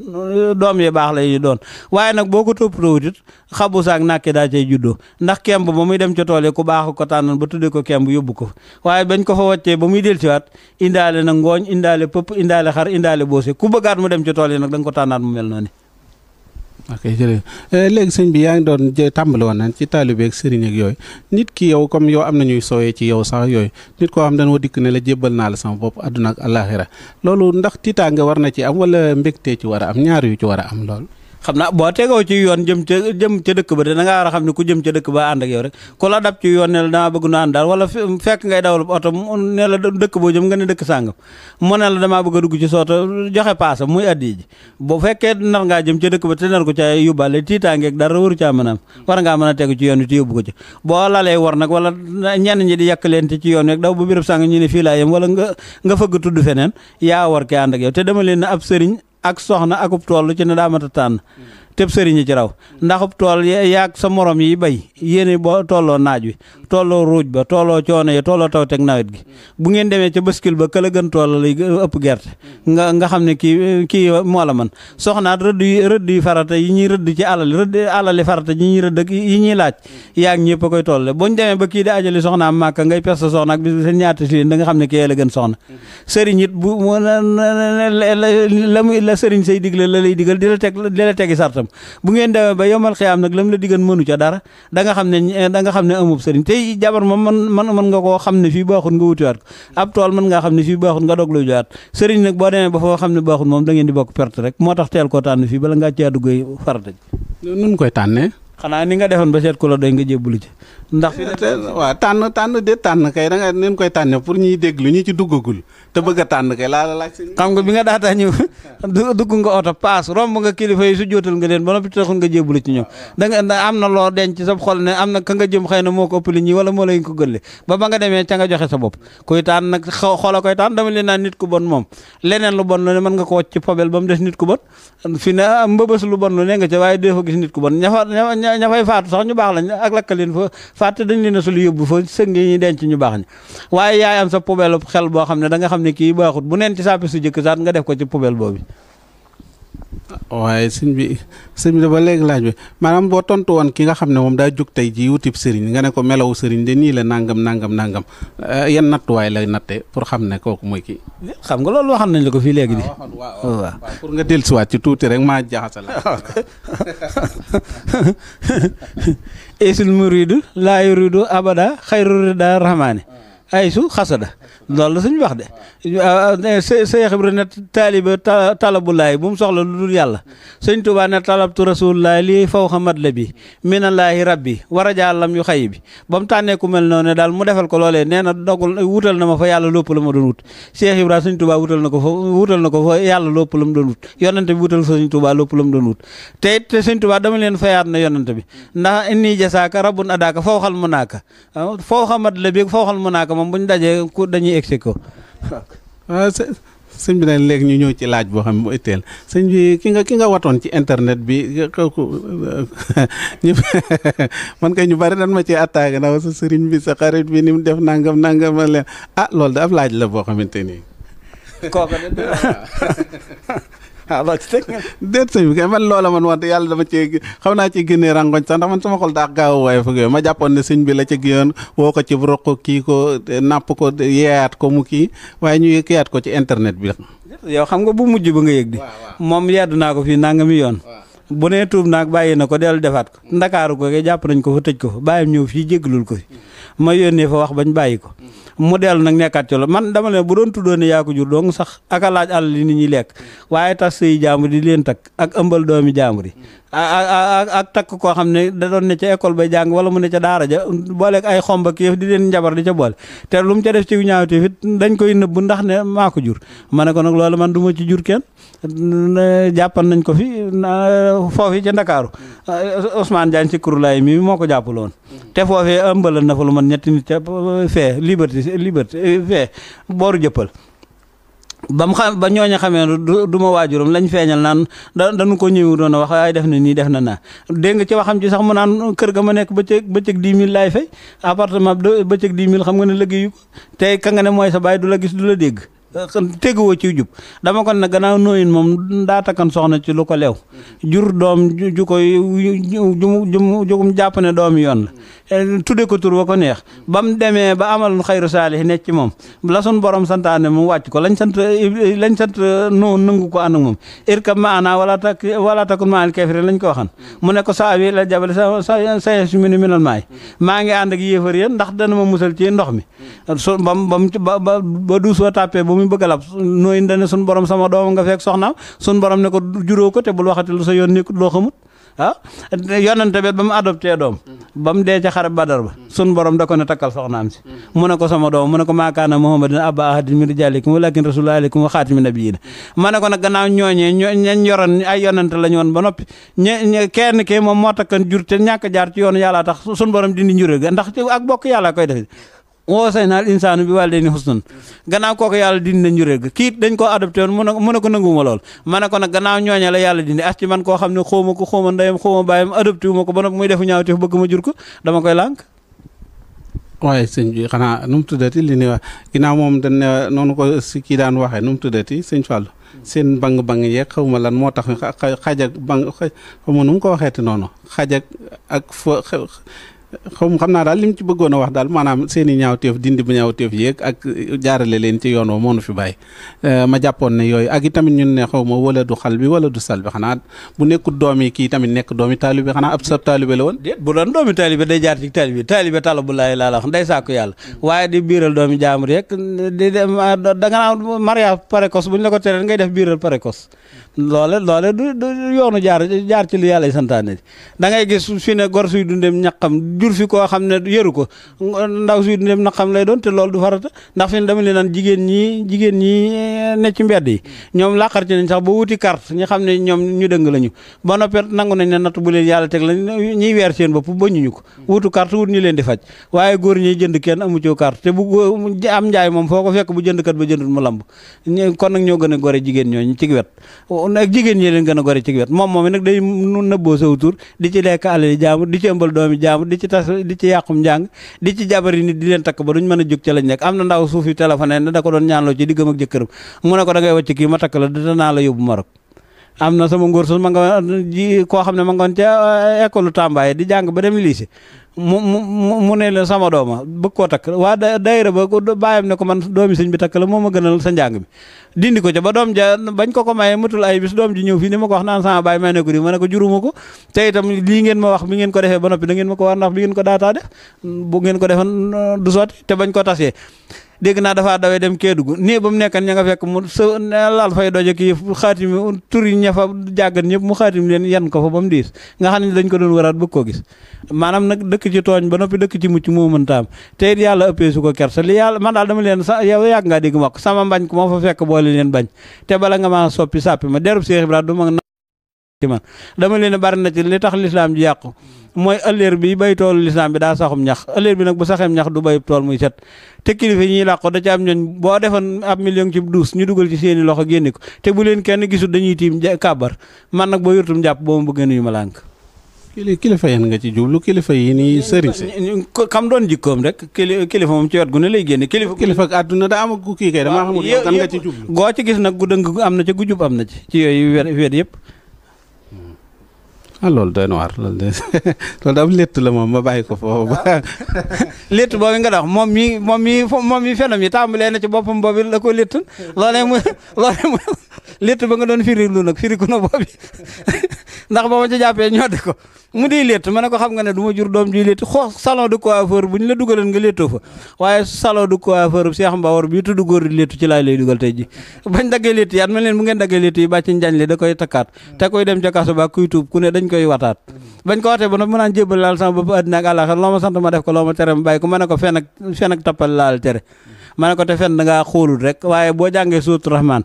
doom yi baax lay doon waaye nag boo ko toppatoowut it xabu saak nàkke daa cay juddoo ndax kemb ba muy dem ca tool yi ku baax ko tànnoon ba tuddee ko kemb yóbbu ko waaye bañ ko fa waccee ba muy dellusiwaat indaale na ngooñ indaale pëpp indaale xar indaale boose ku bëggaat mu dem ci tool yi nag da nga ko tànnaat mu mel noonu. ok jërëjëf léegi sëñ bi yaa ngi doon tàmbali woon nañ ci taalibe ak sëriñ ak yooyu nit ki yow comme yow am na ñuy sooyee ci yow sax yooyu nit koo xam dañoo dikk ne la jébbal naa la sama bopp àdduna ak àllaaxira loolu ndax tiitaange war na ci am wala mbégtee ci war a am ñaar yu ci war a am loolu. xam naa boo tegoo ci yoon jëm ca dëkk ba de da ngaa war a xam ne ku jëm ca dëkk ba ànd ak yow rek ku la dab ci yoon ne la damaa bëgg nu ànd daal wala fekk ngay dawal oto ne la dëkk boo jëm nga ne dëkk sàngam mu ne la damaa bëgg a dugg ci sooto joxe paasa muy addi ji bu fekkee nar ngaa jëm ca dëkk ba te nar ko ca yóbbaale tiitaangeeg dara waru caa mën a am war ngaa mën a tegu ci yoon wi te yóbbu ko ci boo lalee war nag wala ñenn ñi di yàq leen te ci yoon wi daw bu béréb sàngam ñu ne fii laa yem wala nga fëgg tudd feneen yaa war ki ànd ak yow te dama leen ab sëriñ ak soxna akub tool ci ne daa mat a tànn tëb sëriñ ci raw ndax tool yaag sa morom yi bay yéene boo tolloo naaj wi tolloo ruuj ba tolloo coono yi tolloo taw teg nawet gi bu ngeen demee ca bëskil ba këla gën tool lay ëpp gerte nga xam ne kii moo la man soxnaat rëdd yi farata yi ñuy rëdd ci alali farata yi ñuy rëdd yi ñuy laaj yaag ñëpp a koy tolle buñ demee ba kii di ajali soxnaam màkka ngay pes sa soxna ak bis seen ñaata si leen da nga xam ne kii la gën soxna sëriñ it bu la sëriñ say digle la lay digal di la tegi sartam bu ngeen demee ba yomal xiyaam nag lam la diggan mënu ca dara da nga xam ne amub sëriñ tey jabar moom mën nga koo xam ne fii baaxut nga wutiwaat ko ab tool mën ngaa xam ne fii baaxut nga dog lu jowaat sëriñ nag boo demee ba foo xam ne baaxut moom da ngeen di bokk perte rek moo tax teel koo tànn fii bala ngaa caa duggee farata ji nun koy tànnee xanaa ni nga defoon ba seet ku la doy nga jébbalu ci ndax waaw tànn kay da nga neen koy tànne pour ñuy déglu ñi ci duggagul te bëgg a tànn kay laa la laaj xam nga bi nga daataa ñëw dugg nga oto paas romb nga kilifa yi su jootal nga leen ba noppi taxul nga jébbalu ci ñoom da nga am na loo denc sa xol ne am na ka nga jëm xëy na moo ko ëppali ñi wala moo lay ko gëlle ba nga demee ca nga joxe sa bopp koy tànn nag xoola koy tànn dama leen naan nit ku bon moom leneen lu bon lu ne mën nga ko wacc ci pobel ba mu des nit ku bon fi ne mbëbës lu bon lu ne nga ca waaye dee fa gis nit ku bon ña fay faatu sax ñu baax lañ ak lakkaleen fa fàtte dañ leen a sul yóbbu fa sëng yi ñuy denc ñu baax ñi waaye yaay am sa poubelle xel boo xam ne da nga xam ne kii baaxut bu neen ci sàppi su jëkk saat nga def ko ci poubelle boobu waaye sëñ bi dafa léegi laaj bi maanaam boo tontu woon ki nga xam ne moom daa jóg tey ji wutib sëriñ nga ne ko melawu sëriñ de nii la nangam yan nattuwaay lay natte pour xam ne kooku mooy kii. xam nga loolu waxoon nañ la ko fii léegi. waaw pour nga dellusiwaat ci tuuti rek maa jaxase la. isul muridu laa yuridu abada xayru rida rahmaani ay su xasada loolu la suñu wax de Seex Ibra ne taaliba talabulaay bu mu soxla lu dul yàlla sëñ Tuubaa ne talabtu rasulullaay lii faw xamat la bi minallaahi rabbi war a jàllam yu xay bi ba mu tànnee ku mel noonu ne daal mu defal ko loolee nee na dogul wutal na ma fa yàlla lépp la ma doon wut Seex Ibra sëñ Tuubaa wutal na ko fa yàlla lépp la mu doon wut yonante bi wutal fa sëñ Tuubaa lépp la mu doon wut te it sëñ Tuubaa dama leen fayaat na yonante bi ndax inni jasaaka rabbun adaaka faw xal mu naaka faw xamat la bi faw xal mu naaka moom buñ dajee ku dañuy egsi ko waaw sëñ bi nag léegi ñu ñëw ci laaj boo xam ne mu itteel sëñ bi ki nga watoon ci internet bi kooku man kay ñu bari dan ma ci attaqué ndax sa sëriñ bi sa xarit bi ni mu def nangam leen loolu da ab laaj la boo xamante nii kooku de loo ci teg déet sëñ bi kay man loola man wante yàlla dama ci xaw naa ci génnee rangoñ sax ndax man sama xol daa gaaw waaye fa ma jàppoon ne sëñ bi la ca giyoon woo ko ci roq kii ko napp ko yeeyaat ko mu kii waaye ñu kiyaat ko ci internet bi. yow xam nga bu mujj ba nga yëg di moom yedd naa ko fii nangami yoon bu nee tuub naag bàyyi na ko dellu defaat ko ndakaaru ko jàpp nañ ko fa tëj ko fa bàyyam ñëw fii jéggalul ko fi ma yónnee fa wax bañ bàyyi ko mu dellu nag nekkaat ci la man dama leen bu doon tuddoo ne yaa ko jur dong sax aka laaj àll li nit ñi lekk waaye tas sëy jaambur di leen takk ak ëmbal doomi jaambur yi ak takk koo xam ne da doon ne ca école bay jàng wala mu ne ca daara ja booleeg ay xomba kii di leen njabar di ca boole te lu mu ca def ci ñaawte fit dañ koy nëbb ndax ne maa ko jur ma ne ko nag loolu man du ma ci jur kenn jàppan nañ ko fi foofu ca Ndakaaru Ousmane Diagne si kurulaay mi moo ko jàppaloon te foofee ëmbalal na fa lu man ñetti nit ca fee liberté fee booru jëppal ba mu xam ba ñooñu xamee du ma waajuram lañ feeñal naan dañu ko ñëwu doon a wax waaye def na nii def na naa dégg nga ci waxam ci sax mu naan kër ga ma nekk bëccëg 10 000 laay fay appartement bi bëccëg 10 000 xam nga ne liggéeyu ko te ka nga ne mooy sa baay du la gis du la dégg teguwoo ci jub dama kon ne gannaaw nooyin moom daa takkan soxna ci lu ko leew jur doom ju koy jum jàpp ne doomi yoon la tudde ko tur wa ko neex ba mu demee ba amal xayru saalih nekk ci moom la sun borom santaane mu wàcc ko lañ sant no nangu ko ànd ak moom irkab maana wala takun maal kafirin lañ ko waxan mu ne ko saawi la jabal sa su minu minal maay maa ngi ànd ak yéefar yéen ndax dana ma musal ci ndox mi su ba duus wa tàppee ba muy bëgg a lab nooy dane sun borom sama doom nga fekk soxnaam sun borom ne ko juróo ko te bul waxati lu sa yoon nekkut loo xamut yonante bet ba mu adopté doom ba mu dee ca xare Badar ba sun borom da ko ne takkal soxnaam si mu ne ko sama doom mu ne ko maakaana Muhammadin abba ahadin min rijalikum walakin rasulullah alaykum wa xaatimi nabiyina ma ne ko nag gannaaw ñooñee ñañ yoroon ay yonante la ñu woon ba noppi kenn ke moom moo takkan jur te ñàkk jaar ci yoonu yàlla tax sun borom dindi njuré ga ndax ak bokk yàlla koy def woo say naal insaanu bi wàl ni xusnan gannaaw kooku yàlla dindi na njuréel ga kiit dañ koo adopté woon mu ne ko nanguwuma lool ma ne ko nag gannaaw ñooñe la yàlla dindi as ci man koo xam ne xawma ndeyam xawma bàyyam adopté wu ma ko ba noppi muy defu ñaaw te bëgg ma jur ko dama koy lànk waaye sëñ bi xanaa nu mu tuddati li ni wax ginnaaw moom dañ ne noonu ko si kii daan waxee nu mu tuddati sëñ Fallou seen bang yeeg xaw ma lan moo tax xaj ak bang xaw ma nu mu ko waxeeti noonu xaj ak fa xam naa daal li mu ci bëggoon a wax daal maanaam seen i ñaawteef dindi bu ñaawteef yéeg ak jaarale leen ci yoon woo moo nu fi bàyyi ma jàppoon ne yooyu ak i tamit ñun ne xaw ma wala du xal bi wala du sal bi xanaa bu nekkul doomi kii tamit nekk doomi taalibe xanaa ab sa taalibe la woon déet bu doon doomi taalibe day jaar ci taalibe talabu laay laa la wax day sàkku yàlla waaye di biiral doomi jaamur rek di da nga naan mariage précoce bu ñu la ko teree ngay def biiral précoce loole du yoonu jaar ci lu yàlla santaane da ngay gis fi ne gor suy dundem ñaqam jur fi koo xam ne yëru ko ndaw suy dundem ñaqam lay doon te loolu du farata ndax fi ne dama leen naan jigéen ñi ne ci mbedd yi ñoom làqar ci nañ sax ba wuti carte ñi xam ne ñoom ñu dëng lañu ba noppi nangu nañ ne natt bu leen yàlla teg la ñiy weer seen bopp bañuñu ko wutu carte wut ñu leen di faj waaye góor ñiy jënd kenn amu ci carte te bu am njaay moom foo ko fekk bu jënd kat ba jëndul mu lamb kon nag ñoo gën a gore jigéen ñooñu ci wet ak jigéen ñi leen gën a gore ci wet moom nag day nëbboo saw tur di ci lekk alali jaambur di ci ëmbal doomi jaambur di ci tas di ci yàqum njàng di ci jabari nit di leen takk ba duñ mën a jóg ca lañ nekk am na ndaw suuf yu téléphoné ne da ko doon ñaanloo ci diggam ak jëkkëram mu ne ko da ngay wàcc kii ma takk la danaa la yóbbu Maroc am na sama ngóor sos ma nga ji koo xam ne ma ngoon ca école Tamba di jàng ba dem lycée mu ne la sama dooma bëgg koo takk waa daayira ba bàyyam ne ko man doomi sëñ bi takk la moo ma gënal sa njàng mi dindi ko ca ba doom ja bañ ko maye mutul ay bis doom ji ñëw fii ni ma ko wax naan sama baay may ne ko di ma ne ko juruma ko te itam lii ngeen ma wax bi ngeen ko defee ba noppi da ngeen ma ko war ndax bi ngeen ko daataa def bu ngeen ko defoon du sotti te bañ ko tasee dégg naa dafaa dawee dem Kédougou nii ba mu nekkan ña nga fekk mu sa laal fay dojo kii xaatimi turi ña fa jàggat ñëpp mu xaatim leen yan ko fa ba mu diis nga xam ne dañ ko doon waraat bëgg koo gis maanaam nag dëkk ci tooñ ba noppi dëkk ci mucc moo mën taam te it yàlla ëppee su ko kersa li yàlla man daal dama leen sa yow yàgg ngaa dégg ma ko sama mbañ ko moo fa fekk boole leen bañ te bala nga maa soppi sàppi ma derub Seex Ibra du ma ci man dama leen bari na ci li tax lislaam ji yàqu mooy ëllëer bi bay toolu lislaam bi daa saxum ñax ëllëer bi nag bu saxeem ñax du bay tool muy set te kilifa yi ñuy làqu da ci am ñooñ boo defoon ab million ci duus ñu dugal ci seeni loxo génne ko te bu leen kenn gisul dañuy tiim kàbbar man nag boo yurtum jàpp boo ma bëggee nuyu ma lànk kilifa yéen nga ci jublu kilifa yi nii sëriñ si xam doon jikkoom rek kilifa moom ci wet gu ne lay génne kilifa ak àdduna da am gu kii kay damaa xamul yow kan nga ci jublu goo ci gis nag gu dëng am na ci gu jub am na ci yooyu wet yëpp loolu doy na waar loolu de loolu daal létt la moom ma bàyyi ko foofu ba. létt boobu nga dox moom mi fenam yi tàmbalee na ci boppam boobu la ko létt loolee mu létt ba nga doon firilu nag firiku na boobu ndax ba ma ci jàppee ñoddi ko mu di létt ma ne ko xam nga ne du ma jur doom ji létt salon de coiffeur bu ñu la dugaleen nga léttoo fa waaye salon de coiffeur Cheikh Mbawar bii tudd góor di léttu ci laay lay dugal tey ji bañ daggee létt yi at ma leen bu ngeen daggee létt yi bàcc njañ li da koy takkaat te koy dem ca kaso ba kuy tuub ku ne dañ koy wataat bañ ko watee ba nag mu naan jébbal laal sama bopp àddina ak àllaaxira loo ma sant ma def ko loo ma tere ma bàyyi ko ma ne ko fen ak tappal laal tere ma ne ko te fen da ngaa xoolul rek waaye boo jàngee suuratu Rahmaan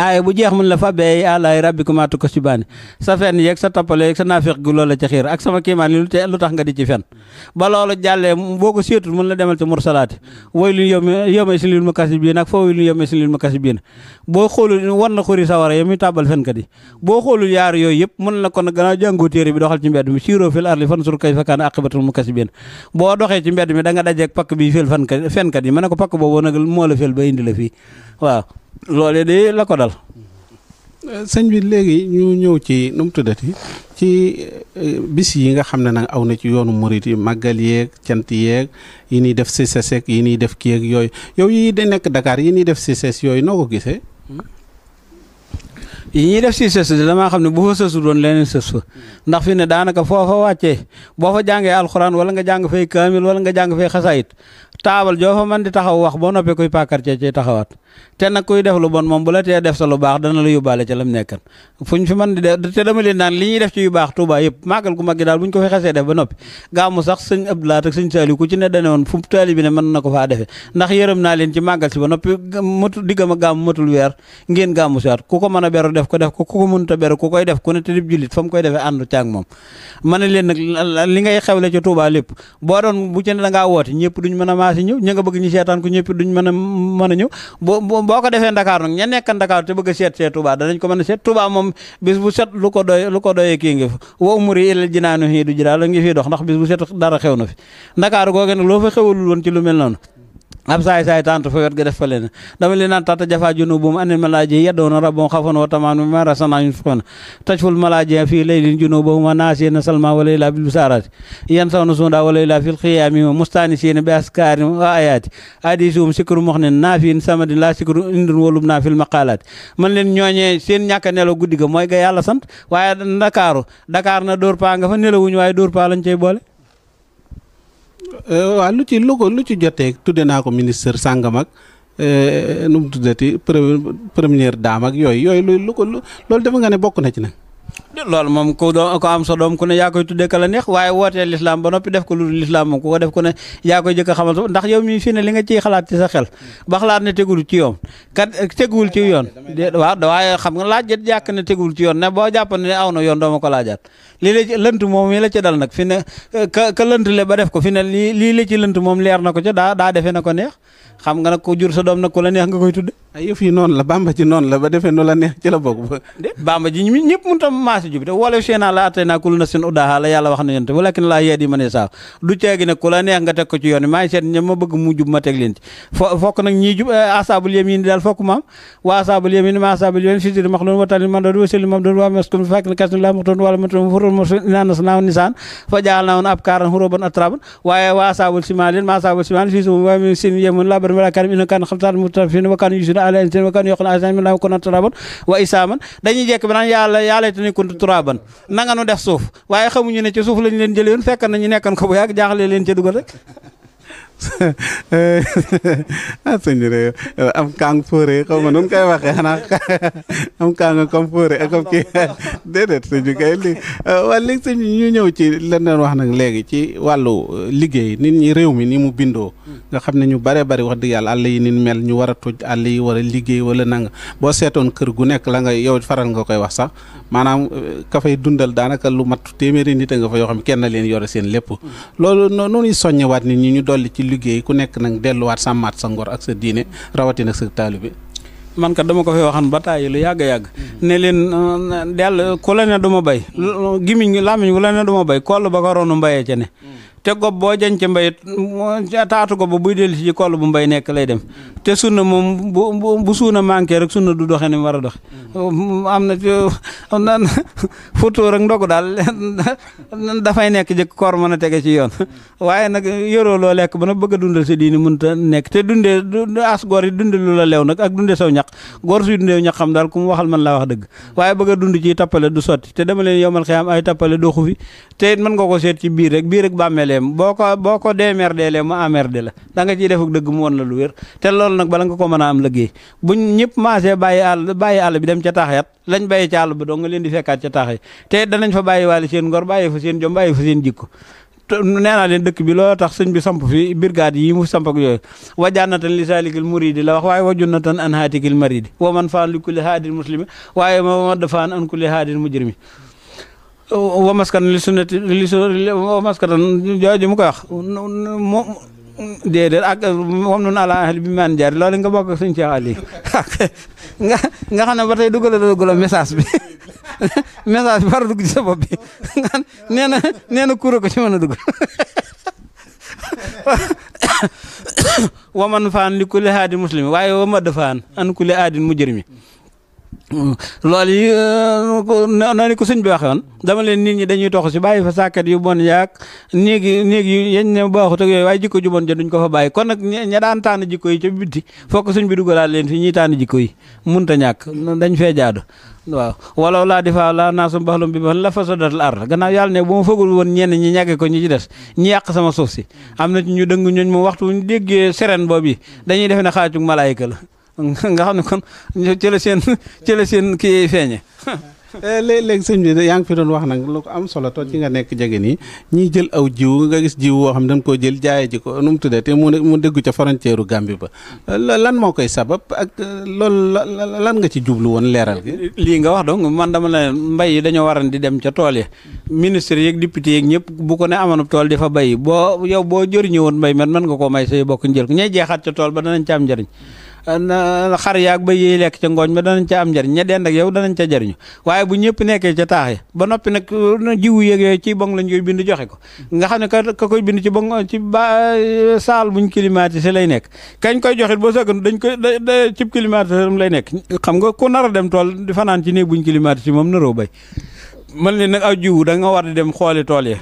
aaye bu jeex mun la fa bey àlaay rabbikumaa tukazzibaani sa fen yeeg sa tappale yeeg sa naafiq gu loola ca xiir ak sama kiimaan li lu tax nga di ci fen ba loolu jàllee boo ko seetul mun la demal ci mursalaati waylun yawma izin lil mukazzibiin ak fa waylun yawma izin lil mukazzibiin boo xoolul war na xuri sawara yow mi tàbbal fenkat yi boo xoolul yaar yooyu yëpp mun la kon gannaaw jàngoo téere bi doxal ci mbedd mi siiroo fil ardi fanzur kayfa kaana aqibatul mukazzibiin boo doxee ci mbedd mi da nga dajeeg pakk bi fil fenkat yi ma ne ko pakk boobu nag moo la fil ba indi la fii waaw loolee de la ko dal. sëñ bi léegi ñu ñëw ci nu mu tuddati ci bis yi nga xam ne nag aw na ci yoonu murit yi màggal yeeg cant yeeg yi ñuy def CCS yi ñuy def kii ak yooyu yow yi da nekk Dakar yi ñuy def CCS yooyu noo ko gisee. yi ñuy def CCS damaa xam ne bu fa sësu doon leneen sës fa ndax fi ne daanaka foofa wàccee boo fa jàngee alxuraan wala nga jàng fay kaamil wala nga jàng fay xasaayit taabal joo fa mën di taxaw wax boo noppee koy paakar cee taxawaat te nag kuy def lu bon moom bu la tee def sa lu baax dana la yóbbaale ca lam nekkan fuñ fi mën di def te dama leen naan li ñuy def ci yu baax Tuubaa yëpp màggal gu mag gi daal buñ ko fi xasee def ba noppi gàmmu sax sëñ Abdou Lahat ak sëñ Saliou ku ci ne dane woon fu taali bi ne mën na ko faa defee ndax yërëm naa leen ci màggal si ba noppi diggam a gàmmu matul weer ngeen gàmmu si waat ku ko mën a beru def ko ku ko mënta beru ku koy def ku ne te dib jullit fa mu koy defee àndu caag moom ma ne leen nag li ngay xewle ca Tuubaa lépp boo doon bu ci ne da ngaa woote ñëpp duñ mën a maasi ñëw ña nga bëgg ñu seetaan ko ñëpp duñ mën a ñëw boo ko defee Dakar nag ña nekkan Dakar te bëgg a seet Touba danañ ko mën a seet Touba moom bis bu set lu ko doyee kii ngi fa wa umuri ilal jinaanu hii du jira la ngi fii dox ndax bis bu set dara xew na fi Dakar googe nag loo fa xewalul woon ci lu mel noonu ab saay tant fa wet ga def fa leen dama leen naan tata jafa junubum anil malaaji yaddoona rabbum xafoon wa tamaan ma rasana yunfiqoona tajful malaaji fii laylin junubum wa naasiyina salma wa layla bil bisaarati yan sawna sunda wa layla fil xiyaami mustaanisiina bi askaari wa ayaati hadisuum sikru moxnin naafin samadin la sikru indun wolum naa fil maqaalaati man leen ñooñee seen ñàkk a nelaw guddi ga mooy ga yàlla sant waaye Dakar na dóor paa nga fa nelawuñu waaye dóor paa lañ cey boole waaw lu ci jotee tudde naa ko ministre sàngam ak nu mu tuddati première dame ak yooyu loolu defe nga ne bokk na ci nag. loolu moom ko am sa doom ku ne yaa koy tuddee ka la neex waaye wootee lislaam ba noppi def ko lu lislaam moom ku ko def ku ne yaa koy jëkk a xamal ndax yow mi fi ne li nga ciy xalaat ci sa xel ba xalaat ne tegul ci yoon teguwul ci yoon waaw waaye xam nga laaj jàkk ne teguwul ci yoon ne boo jàpp ne aw na yoon dooma ko laajaat lii la ci lënt moom mi la ci dal nag fi ne ka lënt le ba def ko fi ne lii la ci lënt moom leer na ko ca daa defee na ko neex xam nga nag ko jur sa doom nag ku la neex nga koy tudde ay yëf yi noonu la bamba ci noonu la ba defee nu la neex ci la bokk ba bamba ji ñëpp mun tam maasi jubi te wala seenaa la attey naa kulu nafsin udaha la yàlla wax na yonte walakin laa yahdi man yashaa du ceegi nag ku la neex nga teg ko ci yoon maa ngi seet ña ma bëgg mu jub ma teg leen ci fokk nag ñii jub asaabul yamin daal fokk maam waa asaabul yamin ma asaabul yamin fisiri max loon watani man doon waseli mam doon waa maskon fak ne kasn la maxtoon wala maton furul mo inanas naaw nisaan fa jaal na woon ab kaaran xuróban atraban waaye waa asaabul simalin ma asaabul simalin fii sum waa sin yemun la bar mala karim ina kan xamtaan mutafin wa kan yusuna ala insan wa kan yoqna asan min la ko turaban wa isaman dañuy jekk bi naan yàlla tani kuntu turaban nanga nu def suuf waaye xamuñu ne ci suuf lañ leen jëlee woon fekk nañu nekkan ko bu yàgg jaaxle leen ca dugal rek sëñ bi am kaang fóore xaw ma nu koy waxee xanaa am kaang comme fóore ak comme kii déedéet sëñ bi kay léegi waa léegi sëñ bi ñu ñëw ci lan doon wax nag léegi ci wàllu liggéey nit ñi réew mi ni mu bindoo nga xam ne ñu bare bari wax dëgg yàlla àll yi ni mel ñu war a toj àll yi war a liggéey wala nanga boo seetoon kër gu nekk la nga yow faral nga koy wax sax maanaam ka fay dundal daanaka lu mat téeméeri nit a nga fa yoo xam kenn leen yore seen lépp loolu noonu soññewaat nit ñi ñu dolli ci liggéey ku nekk nag delluwaat sàmmaat sa ngor ak sa diine rawatina sa taalibe man kat dama ko fi waxan ba tàyyi lu yàgg ne leen dell ku la ne du ma bay gimiñ làmmiñ ku la ne du ma bay koll ba ko roonu mbayee ca ne te gob boo jañ ca mbay taatu ko ba buy dellu si ci koll bu mbay nekk lay dem te sunna moom bu suuna manqué rek sunna du doxe ni mu war a doxe am na futóor ak ndogu daal dafay nekk jëkk koor mën a tege ci yoon waaye nag yoroo loo lekk ba nag bëgg a dundal sa diini mënut a nekk te dundee as góor yi dunde lu la leew nag ak dunde saw ñaq góor suy dundee ñaq xam daal ku mu waxal man laa wax dëgg waaye bëgg a dund ci tappale du sotti te dama leen yomal xiyaam ay tappale doo xu fi te it mën nga ko seet ci biir rek bàmmeeleem boo ko deemerdee mu amerde la da nga ciy defuk dëgg mu woon la lu wér te loolu nag bala nga ko mën a am liggéey buñ ñëpp maasee bàyyi àll bi dem ca taaxyat lañ bàyyi ca àll ba doo nga leen di fekkaat ca taax yi te danañ fa bàyyi waale seen ngor bàyyi fa seen jom bàyyi fa seen jikko nee naa leen dëkk bi loolu tax sëñ bi samp fi brigade yi mu samp ak yooyu wajaanatan li salikil muridi la wax waaye wajunnatan an haatikil maridi wa man faan li kulli haadin muslimi waaye ma wadd faan an kulli haadin mujrimi wa maskan li sunnati wa maskatan jooju mu koy wax déedéet ak moom noonu àla ahli bi maan jaar loolu nga bokk ak suñu Cheikh Ali nga xam ne ba tey dugal message bi message bi war a dugg ci sa bopp bi nee na kuréel ko ci mën a dugg wa man faan li kulli haadin muslimi waaye wa ma dafaan an kulli haadin mujrimi loolu yi noonu ko sëñ bi waxee woon dama leen nit ñi dañuy tox si bàyyi fa sàkkat yu bon yaag néeg yi yañ ne baaxut ak yooyu waaye jikko ju bon ja duñ ko fa bàyyi kon nag ña daan tànn jikko yi ca bitti fokk sëñ bi dugalaat leen fi ñuy tànn jikko yi munta ñàkk dañ fee jaadu waaw walaw laa difaa laa naasum baxlum bi ba la fasadatul ard gannaaw yàlla ne bu ma fëgul woon ñenn ñi ñàgge ko ñi ci des ñi yàq sama suuf si am na ci ñu dëng ñooñ moom waxtu ñu déggee seren boobu yi dañuy defe ne xaacug malaayika la nga xam ne kon ci la seen kii feeñe léegi sëñ bi yaa ngi fi doon wax nag lu ko am solo toog ci nga nekk jege nii ñiy jël aw jiw nga gis jiw woo xam dañ koo jël jaaye ji ko nu mu tuddee te mu déggu ca frontière u Gambie ba lan moo koy sabab ak loolu lan nga ci jublu woon leeral gi lii nga wax donc man dama la mbay yi dañoo waran di dem ca tool yi ministre yeeg député yeeg ñëpp bu ko ne amoon tool di fa bay boo jëriñu woon mbay man mën nga koo may say bokk njël ko ñay jeexaat ca tool ba danañ ca am njëriñ xar yaag ba yi lekk ca ngooñ ba danañ ca am njëriñ ña dend ak yow danañ ca jëriñu waaye bu ñëpp nekkee ca taax yi ba noppi nag jiwu yeeg yooyu ci bong lañ koy bind joxe ko nga xam ne ka koy bind ci bong ci saal buñ climatisé lay nekk kañ koy joxit boo sëgg dañ koy cib climatisé lay nekk xam nga ku nar a dem tool di fanaan ci néeg buñ climatisé moom naroo bay man leen nag aw jiwu da nga war di dem xooli tool yi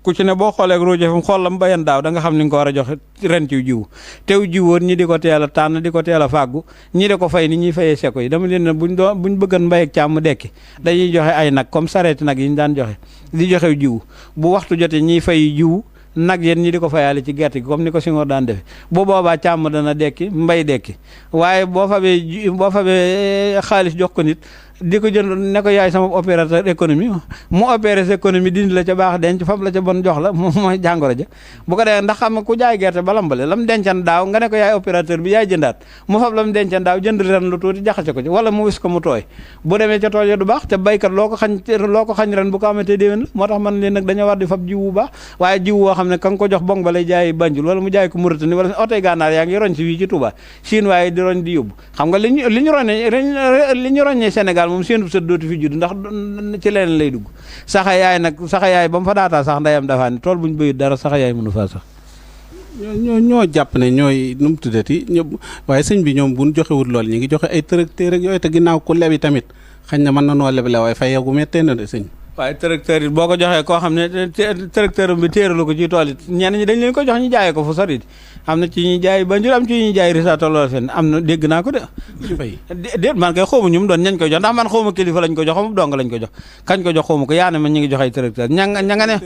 ku ci ne boo xoolee ak roje fam xool la mu bayan daaw da nga xam ni nga ko war a joxe ren ci jiwu tew jiwoon ñi di ko teel a tànn di ko teel a fàggu ñi di ko fay ni ñuy fayee seko yi dama leen ne buñ bëggan mbay ak càmm dekki dañuy joxe ay nag comme sareeti nag yi ñu daan joxe di joxe jiwu bu waxtu jotee ñiy fay jiwu nag yéen ñi di ko fayaale ci gerte gi comme ni ko Senghor daan defe bu boobaa càmm dana dekki mbay dekki waaye boo fabee xaalis jox ko nit di ko jënd ne ko yaay sama opérateur économie mu opéré sa économie dindi la ca baax denc fab la ca bon jox la moom mooy jàngoro ja bu ko defee ndax xam nga ku jaay gerte ba lambale lam dencan daaw nga ne ko yaay opérateur bi yaay jëndaat mu fab lam dencan daaw jënd ren lu tuuti jaxase ko ci wala mu wis ko mu tooy bu demee ca tool ya du baax te baykat loo ko xañ ren bu ko amatee déwén la moo tax man leen nag dañoo war di fab jiw bu baax waaye jiw woo xam ne ka nga ko jox bong ba lay jaay Banjul wala mu jaay ko Mauritanie wala otoy gànnaar yaa ngi roñ si wii ci Touba Chine waaye di roñ di yóbbu xam nga li ñu roññee Sénégal moom seen sët dootu fi judd ndax ci leneen lay dugg saxa yaay ba mu fa daataa sax ndeyam dafaa ne tool buñ bëyut dara saxa yaay mënu faa sax ñoo jàpp ne ñooy nu mu tuddati waaye sëñ bi ñoom buñ joxewut lool ñi ngi joxe ay tracteur ak yooyu te ginnaaw ku lebi tamit xañ na mën na noo leble waaye fay yogu mettee na de sëñ waaye tracteur yi boo ko joxee koo xam ne tracteur bi téeralu ko ci tool it ñenn ñi dañ leen ko jox ñu jaayee ko fu sori am na ci ñuy jaay Banjul am ci ñuy jaay Risaato lool fenn am na dégg naa ko de déet man kay xawma ñu mu doon ñañ koy jox ndax man xawma kilifa lañ ko jox xawma dong lañ ko jox kañ ko jox xawma ko yaa ne ma ñu ngi jox ay tracteur ña nga ne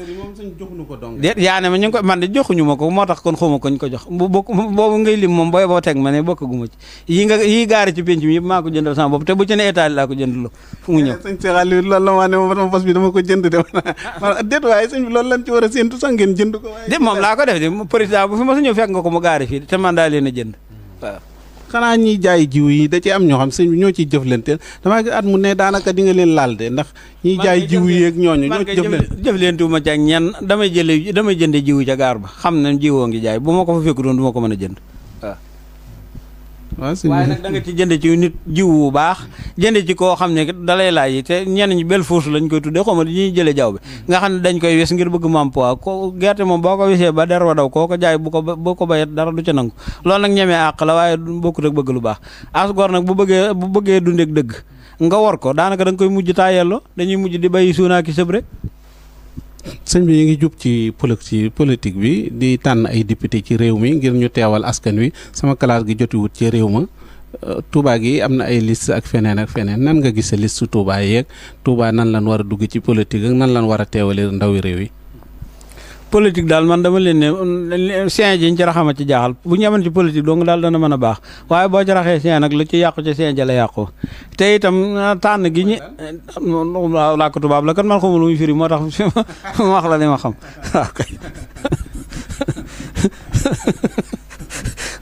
déet yaa ne ma ñu ngi ko man de joxuñu ma ko moo tax kon xawma ko ñu ko jox boobu ngay lim moom booy boo teg ma ne bokkaguma ci yi gaari ci penc mi yëpp maa ko jëndal sama bopp te bu ci ne état laa ko jëndaloo fu mu ñëw dama ko jënd de déet waaye sëñ bi loolu lañ ci war a séentu sax ngeen jënd ko waaye déet moom laa ko def de président bu fi ma sa ñëw fekk nga ko mu gaari fii te man daa leen a jënd waaw xanaa ñiy jaay jiw yi da ci am ñoo xam sëñ bi ñoo ciy jëflanteel damaa gis at mu ne daanaka di nga leen laal de ndax ñiy jaay jiw yi ak ñooñu ñoo ci jëflantewu ma ci ak ñenn damay jënde jiwu ca gaar ba xam ne jiwoo ngi jaay bu ma ko fa fekk doon du ma ko mën a jënd waaw waaye nag da nga ci jënd ci nit jiw bu baax jënd ci koo xam ne dalay laaj te ñenn ñi bel fausse lañ koy tuddee xaw ma ñuy jëlee jaww bi nga xam ne dañ koy wes ngir bëgg mu am poids ko gerte moom boo ko wesee ba der wa daw koo ko jaay boo ko bayet dara du ca nangu loolu nag ñemee àq la waaye bokkut ak bëgg lu baax as gor nag bu bëggee dundeek dëgg nga war ko daanaka da nga koy mujj taayelloo dañuy mujj di bay suunaa ki sëb rek sëñ bi ñu ngi jub ci politique bi di tànn ay député ci réew mi ngir ñu teewal askan wi sama classe gi jotiwut ci réew ma Touba gi am na ay liste ak feneen nan nga gis liste Touba yeeg Touba nan lan war a dugg ci politique ak nan lan war a teewale ndawi réew yi politique daal man dama leen ne sien ji ñu ci raxama ci jaaxal bu ñu amoon ci politique donc daal dana mën a baax waaye boo ci raxee sien nag lu ci yàqu ci sien ja la yàqu te itam tànn gi ñi waaw làkk tubaab la kan man xamul lu muy firi moo tax ma wax la li ma xam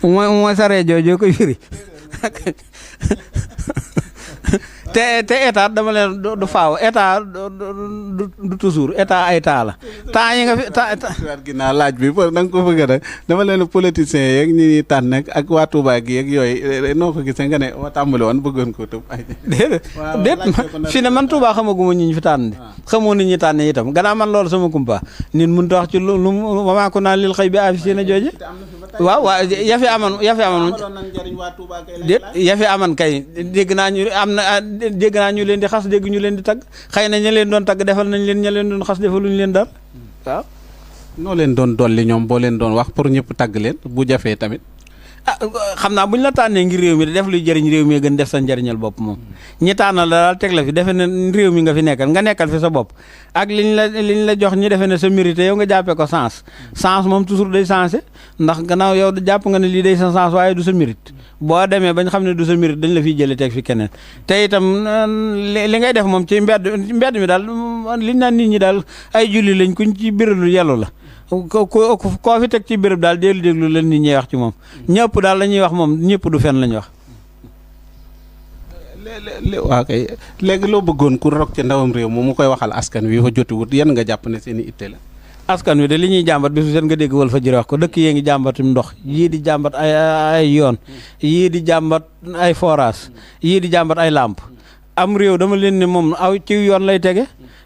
waaw mooy saree joojoo koy firi te état dama leen du faaw état du toujours état ay taa la temps yi nga fi ginnaaw laaj bi da nga ko bëgg a dama leen politiciens yeeg ñi ñuy tànn ak waa Touba gi yeeg yooyu noo ko gisee nga ne ma tàmbali woon bëggoon ko tëb ay déet fi ne man Touba xamaguma ñi ñu fi tànn de xamoo nit ñi tànn itam gannaaw man loolu sama kumpa nit mënut a wax ci lu wamaa ko naan lil xëy bi affiché na jooje waaw yafi amoon déet yafi amoon kay dégg naa ñu leen di xas dégg ñu leen di tagg xëy na ña leen doon tagg defal nañ leen ña leen doon xas defaluñu leen dara waaw noo leen doon dolli ñoom boo leen doon wax pour ñëpp tagg leen bu jafee tamit xam naa bu ñu la tànnee ngir réew mi def luy jëriñ réew mi gën def sa njëriñal bopp moom ñi tànnal la daal teg la fi defe ne réew mi nga fi nekkal fi sa bopp ak liñ la jox ñi defe ne sa mérité yow nga jàppee ko sens moom toujours day sensé ndax gannaaw yow jàpp nga ne lii day sa sens waaye du sa mérite boo demee bañ xam ne du sa mérite dañ la fiy jëlee teg fi keneen te itam li ngay def moom ci mbedd mi daal liñ naan nit ñi daal ay julli lañ kuñ ci biralu yellu la koo fi teg ci béréb daal dellu déglu leen nit ñuy wax ci moom ñëpp daal la ñuy wax moom ñëpp du fen la ñuy wax waaw kay léegi loo bëggoon ku rok ci ndawam réew moom mu koy waxal askan wi fa jotiwut yan nga jàpp ne seen i itte la askan wi de li ñuy jàmbat bi su seen nga dégg wal fa jëre wax ko dëkk yee ngi jàmbatum ndox yii di jàmbat ay yoon yii di jàmbat ay forage yii di jàmbat ay làmp am réew dama leen ne moom aw ci yoon lay tege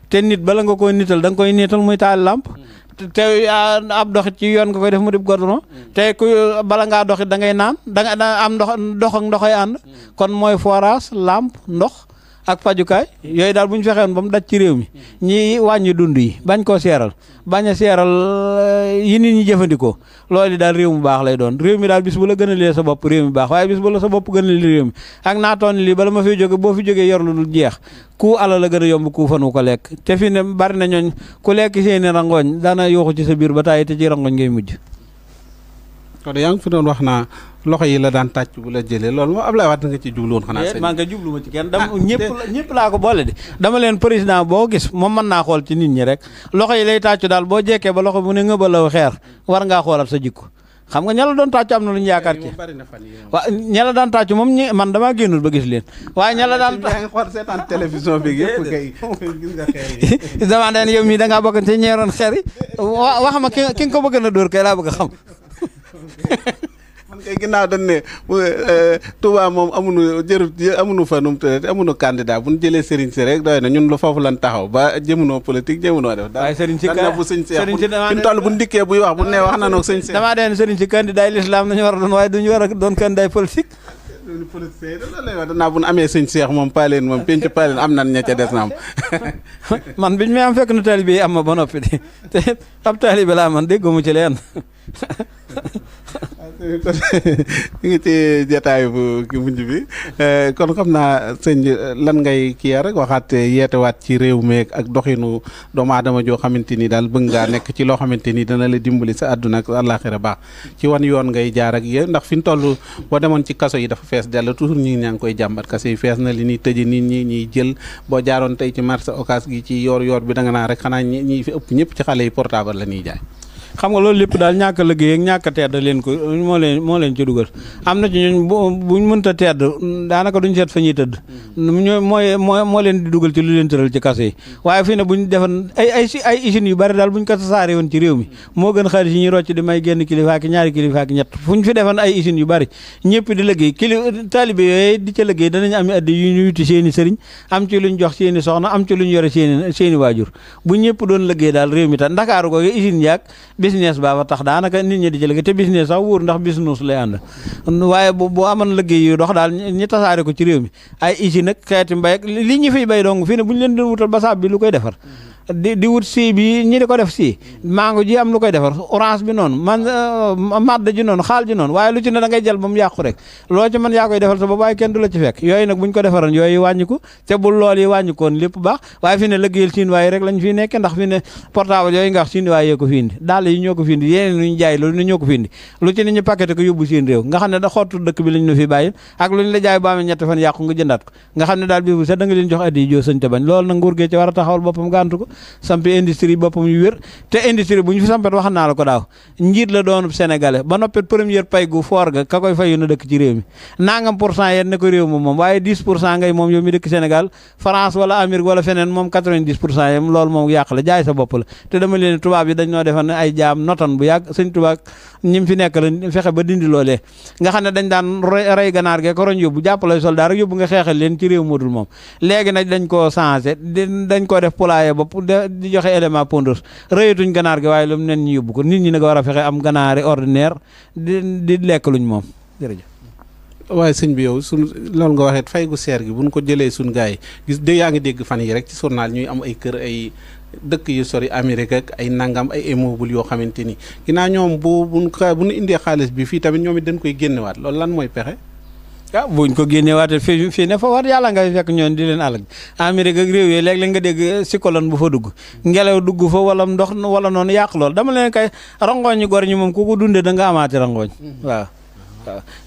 te nit bala nga koy nital da nga koy nital muy taal làmp te ab doxit ci yoon nga koy def mu dib goudron te ku bala ngaa doxit da ngay naan da am ndox ak ndoxay ànd kon mooy forage lampe ndox ak fajukaay yooyu daal bu ñu fexewoon ba mu daj ci réew mi ñi wàññi dund yi bañ koo seeral bañ a seeral yi nit ñi jëfandikoo loolu daal réew mu baax lay doon réew mi daal bis bu la gën a lee sa bopp réew mi baax waaye bis bu la sa bopp gën a lee réew mi ak naatoon lii bala ma fiy jóge boo fi jógee yor lu dul jeex ku ala la gën a yomb ku fanu ko lekk te fi ne bari na ñooñ ku lekk seeni rangooñ dana yuuxu ci sa biir ba tàyyi te ci rangooñ ngay mujj kon yaa ngi fi doon wax naa loxo yi la daan tàcc bu la jëlee loolu moom Ablaye Wade nga ci jublu woon xanaa sëñ maa nga jublu ma ci kenn dama ñëpp laa ko boole di dama leen président boo gis moom mën naa xool ci nit ñi rek loxo yi lay tàccu daal boo jekkee ba loxo bu ne ngëbalaw xeer war ngaa xoolal sa jikko xam nga ña la doon tàccu am na lu ñu yaakaar ci waaw ña la daan tàccu moom man damaa génnul ba gis leen waaye ña la daan xool seetaan télévision bi yëpp kay gis nga xeer yi dama daan yow mii da ngaa bokk ci ñeeroon xeer yi wax ma ki nga ko bëgg na dóor kay laa bëgg a xam man kay ginnaaw dañ ne Touba moom amuñu fa num te amuñu candidat bu ñu jëlee Serigne si rek doy na ñun lu foofu lan taxaw ba jëmunoo politique jëmunoo def waaye Serigne si bu sëñ Seex fi mu toll bu ndikkee buy wax bu ne wax na noog sëñ Seex damaa deen Serigne si candidat l'islam nañu war a doon waaye duñu war a doon candidat politique politique da lay wax danaa bu ñu amee sëñ Seex moom paaleen moom penc paaleen am nan ña ca des na am man biñu may am fekk na taalibe yi am ma ba noppi di te ab taalibe laa man dégguma ci leen ñu ngi ci jataay bu ki mujj bi kon xam naa sëñ lan ngay kii rek waxaat yeetewaat ci réew meeg ak doxinu doomu aadama joo xamante ni daal bëgg ngaa nekk ci loo xamante ni dana la dimbali sa àdduna ak àllaaxira baax ci wan yoon ngay jaar ak yéen ndax fi ñu toll boo demoon ci kaso yi dafa fees dell toujours ñi ñaa ngi koy jàmbat kaso yi fees na li ñuy tëj nit ñi ñuy jël boo jaaroon tey ci marché Ocass gi ci yoor bi da nga naa rek xanaa ñi fi ëpp ñëpp ci xale yi portable la ñuy jaay xam nga loolu lépp daal ñàkk a liggéey ak ñàkk a tedd leen ko moo leen ci dugal am na ci ñun buñ mënta tedd daanaka duñ seet fa ñuy tëdd moo leen di dugal ci lu leen tëral ci kaso yi waaye fii ne buñ defan ay usines yu bari daal buñ ko tasaare woon ci réew mi moo gën xaalis yi ñuy rocc di may génn kilifa ak ñaari kilifa ak ñett fuñ fi defan ay usines yu bari ñëpp di liggéey taalibe yooyu di ca liggéey danañ am addi yu ñu yuti seeni sëriñ am ci luñ jox seeni soxna am ci luñ yore seeni waajur bu ñëpp doon liggéey daal réew mi tax Ndakaaru ko usines yaag business baa fa tax daanaka nit ñi di ci liggéey te business sax wóor ndax business lay ànd waaye boo amoon liggéey yu dox daal ñi tasaare ko ci réew mi ay usine nag xeeti mbay ak li ñu fiy bay dong fii ne bu ñu leen doon wutal basaab bi lu koy defar di wut sii bi ñi di ko def sii mango ji am lu koy defar orange bi noonu madd ji noonu xaal ji noonu waaye lu ci ne da ngay jël ba mu yàqu rek loo ci mën yaa koy defal sa bopp waaye kenn du la ci fekk yooyu nag buñ ko defaroon yooyu wàññiku te bul lool yi wàññikoon lépp baax waaye fi ne liggéeyal siin waaye rek lañ fi nekke ndax fi ne portable yooyu nga wax siin waaye yee ko fi indi dàll yi ñoo ko fi indi yeneen luñu jaay loolu ne ñoo ko fi indi lu ci ne ñu paqueté ko yóbbu seen réew nga xam ne da xottu dëkk bi lañ nu fi bàyyil ak luñ la jaay ba amee ñetti fan yàqu nga jëndaat ko nga xam ne daal bi bu set da nga leen jox addi joo sëñ te bañ loolu nag nguur gee ci war a taxawal boppam gàntu ko sampi industrie boppam yu wér te industrie bu ñu fi sampet wax naa la ko daaw njiit la doonub sénégalais ba noppet première pay gu foor ga ka koy fayu na dëkk ci réew mi nangam % yeen ne ko réew moom waaye 10% ngay moom yow mi dëkk Sénégal France wala Amérique wala feneen moom 90% yam loolu moom yàq la jaay sa bopp la te dama leen tubaab yi dañ noo defal ne ay jaam notan bu yàgg sëñ tubaab ñim fi nekk la fexe ba dindi loolee nga xam ne dañ daan rey ganaar gee ko roñ yóbbu jàppalay soldat rek yóbbu nga xeexal leen ci réew modul moom léegi nag dañ koo changé dañ koo def poulailler bopp di joxe élément pondeuse rëyatuñ ganaar gi waaye lu mu nen ñu yóbbu ko nit ñi nag war a fexe am ganaari ordinaire di lekk luñ moom jërëjëf waaye sëñ bi yow suñ loolu nga waxee fay gu seer gi buñ ko jëlee suñ gars yi gis de yaa ngi dégg fan yi rek ci journal ñuy am ay kër ay dëkk yu sori Amérique ak ay nangam ay immeuble yoo xamante ni ginnaaw ñoom bu ñu indee xaalis bi fii tamit ñoom it dañ koy génnewaat loolu lan mooy pexe ah buñ ko génneewaatee fii ne fa war yàlla ngay fekk ñoon di leen àllag Amérique ak réew yi léeg-léeg nga dégg cyclone bu fa dugg ngelaw dugg fa wala ndox wala noonu yàq lool dama leen kay rangooñ ñi gor ñi moom ku ko dundee da nga amaati rangooñ waaw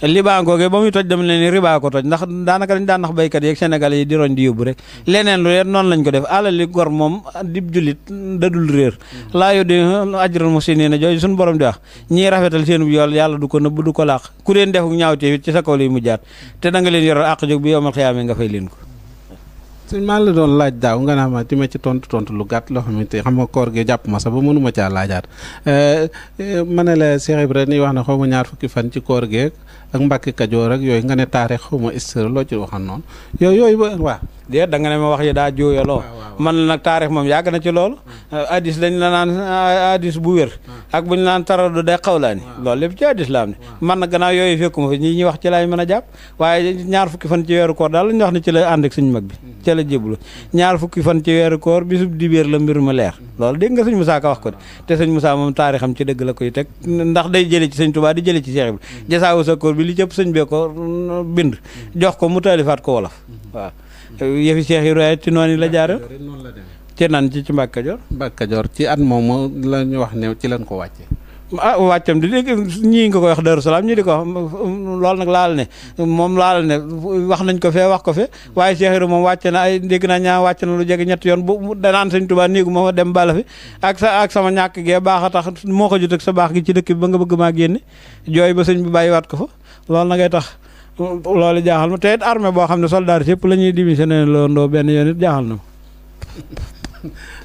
Liban googee ba muy toj dama leen riba ko toj ndax daanaka dañ daan nax béykat yi ak Sénégal yi di roñ di yóbbu rek leneen lu leen noonu lañ ko def alali gor moom dib jullit dadul réer laa yo di ajral muhsiniina jooju suñu borom di wax ñiy rafetal seen yool yàlla du ko nëbb du ko làq ku leen defuk ñaawteef ci sa kaw lay mujjaat te da nga leen yoral àq jóg bi yowmal xiyaama nga fay leen ko sëñ maa la doon laaj daaw nga naa ma di ma ci tontu lu gàtt loo xamante xam nga koor gi jàpp ma sax ba mënuma caa laajaat ma ne la Cheikh Ibrahima ni wax na xaw ma ñaar fukki fan ci koor geeg ak Mbàkke Kajoor ak yooyu nga ne taarix xaw ma histoire loo ci waxoon noonu yooyu ba waaw déet da nga ne ma wax yi daa jooyaloo man la nag taarix moom yàgg na ci loolu hadis lañ la naan hadis bu wér ak buñ naan taradu day xawlaani loolu lépp ci hadis la am ne man nag gannaaw yooyu fekkuma fi ñi wax ci laay mën a jàpp waaye ñaar fukki fan ci weeru koor daal lañ wax ne ci la ànd ak suñu mag bi ci la jéblu ñaar fukki fan ci weeru koor bisub dibéer la mbir ma leer loolu dégg nga sëñ Moussa Ka wax ko de te sëñ Moussa moom taarixam ci dëgg la koy teg ndax day jële ci sëñ Touba di jële ci Cheikh bi jasaawu sa koor bi li cëpp sëñ bee ko bind jox ko mu taalifaat ko wolof waaw yëfi Cheikh Ibrahima ci noonu la jaare ci nan ci Mbàkke Kajoor Mbàkke Kajoor ci at moom la ñu wax ne ci lañ ko wàcce wàccam di dégg ñii nga koy wax Darou Salaam ñii di ko wax loolu nag laal ne moom laal ne wax nañ ko fee wax ko fe waaye Cheikh Ibra moom wàcc na ay dégg naa ñaa wàcc na lu jege ñetti yoon bu danaan sëñ Tuubaa néegu ma dem bala fi ak sama ñàkk gee baax a tax moo ko jot ak sa baax gi ci dëkk bi ba nga bëgg maa génne jooy ba sëñ bi bàyyiwaat ko fa loolu na ngay tax loolu jaaxal ma te it armée boo xam ne soldat yëpp la ñuy démissionné loondoo benn yoon it jaaxal na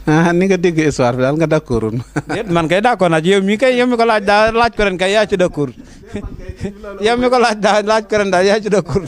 ah ni nga dégg histoire bi daal nga d'accord man kay d'accord naa ci yow mi ko laaj ko ren kay yaa ci d'accord yow mi ko laaj ko ren daal yaa ci d'accord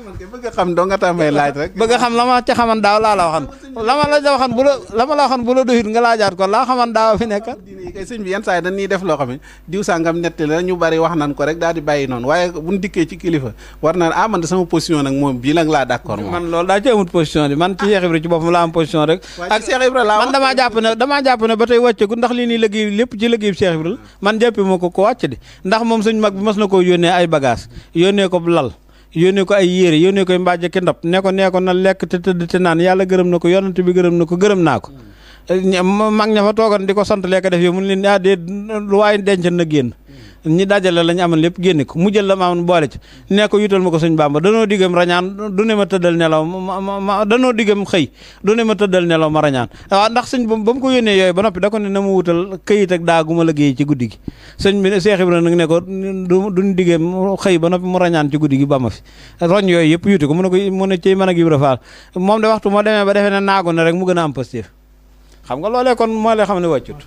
man kay bëgg a xam doo nga tàmbay laaj rek bëgg a xam la ma ca xaman daaw laa la waxan la ma la waxan bu la doyut nga laajaat ko laa xaman daaw fi nekkal diine yi kay sëñ bi yenn saa yi dañuy def loo xam ne diw sàngam netti la ñu bari wax nan ko rek daal di bàyyi noonu waaye buñ dikkee ci kilifa war na man de sama position nag moom bii nag laa d'accord moom man loolu daa ci amut position di man ci Cheikh Ibra ci boppam laa am position rek ak Cheikh Ibra laa man damaa jàpp ne ba tey wàcceeku ndax lii nii liggéey lépp ci liggéey Cheikh Ibra la man jàppee ma ko wàcc di ndax moom sëñ mag bi mas na ko yónnee ay bagage yónnee ko lal yónnee ko ay yére yónnee koy mbàjj ki ndab nee ko na lekk te tëdd te naan yàlla gërëm na ko yonent bi gërëm na ko gërëm naa ko mag ña fa toogoon di ko sant lekk def yow mun leen déet lu waaye denc na génn ñi dajale lañu amoon lépp génne ko mu jël la ma amoon boole ci ne ko yutal ma ko sëñ Bàmba danoo diggam rañaan du ne ma tëddal nelaw ma danoo diggam xëy du ne ma tëddal nelaw ma rañaan waaw ndax sëñ ba mu ko yónnee yooyu ba noppi da ko ne na ma wutal këyit ak daa gu ma liggéey ci guddi gi sëñ bi Cheikh Ibra nag ne ko duñ diggam xëy ba noppi mu rañaan ci guddi gi ba ma fi roñ yooyu yëpp yuti ko mu ne ciy mën a Ibra Faal moom de waxtu moo demee ba defee ne naagu na rek mu gën a am positif xam nga loolee kon moo lay xam ne wàccut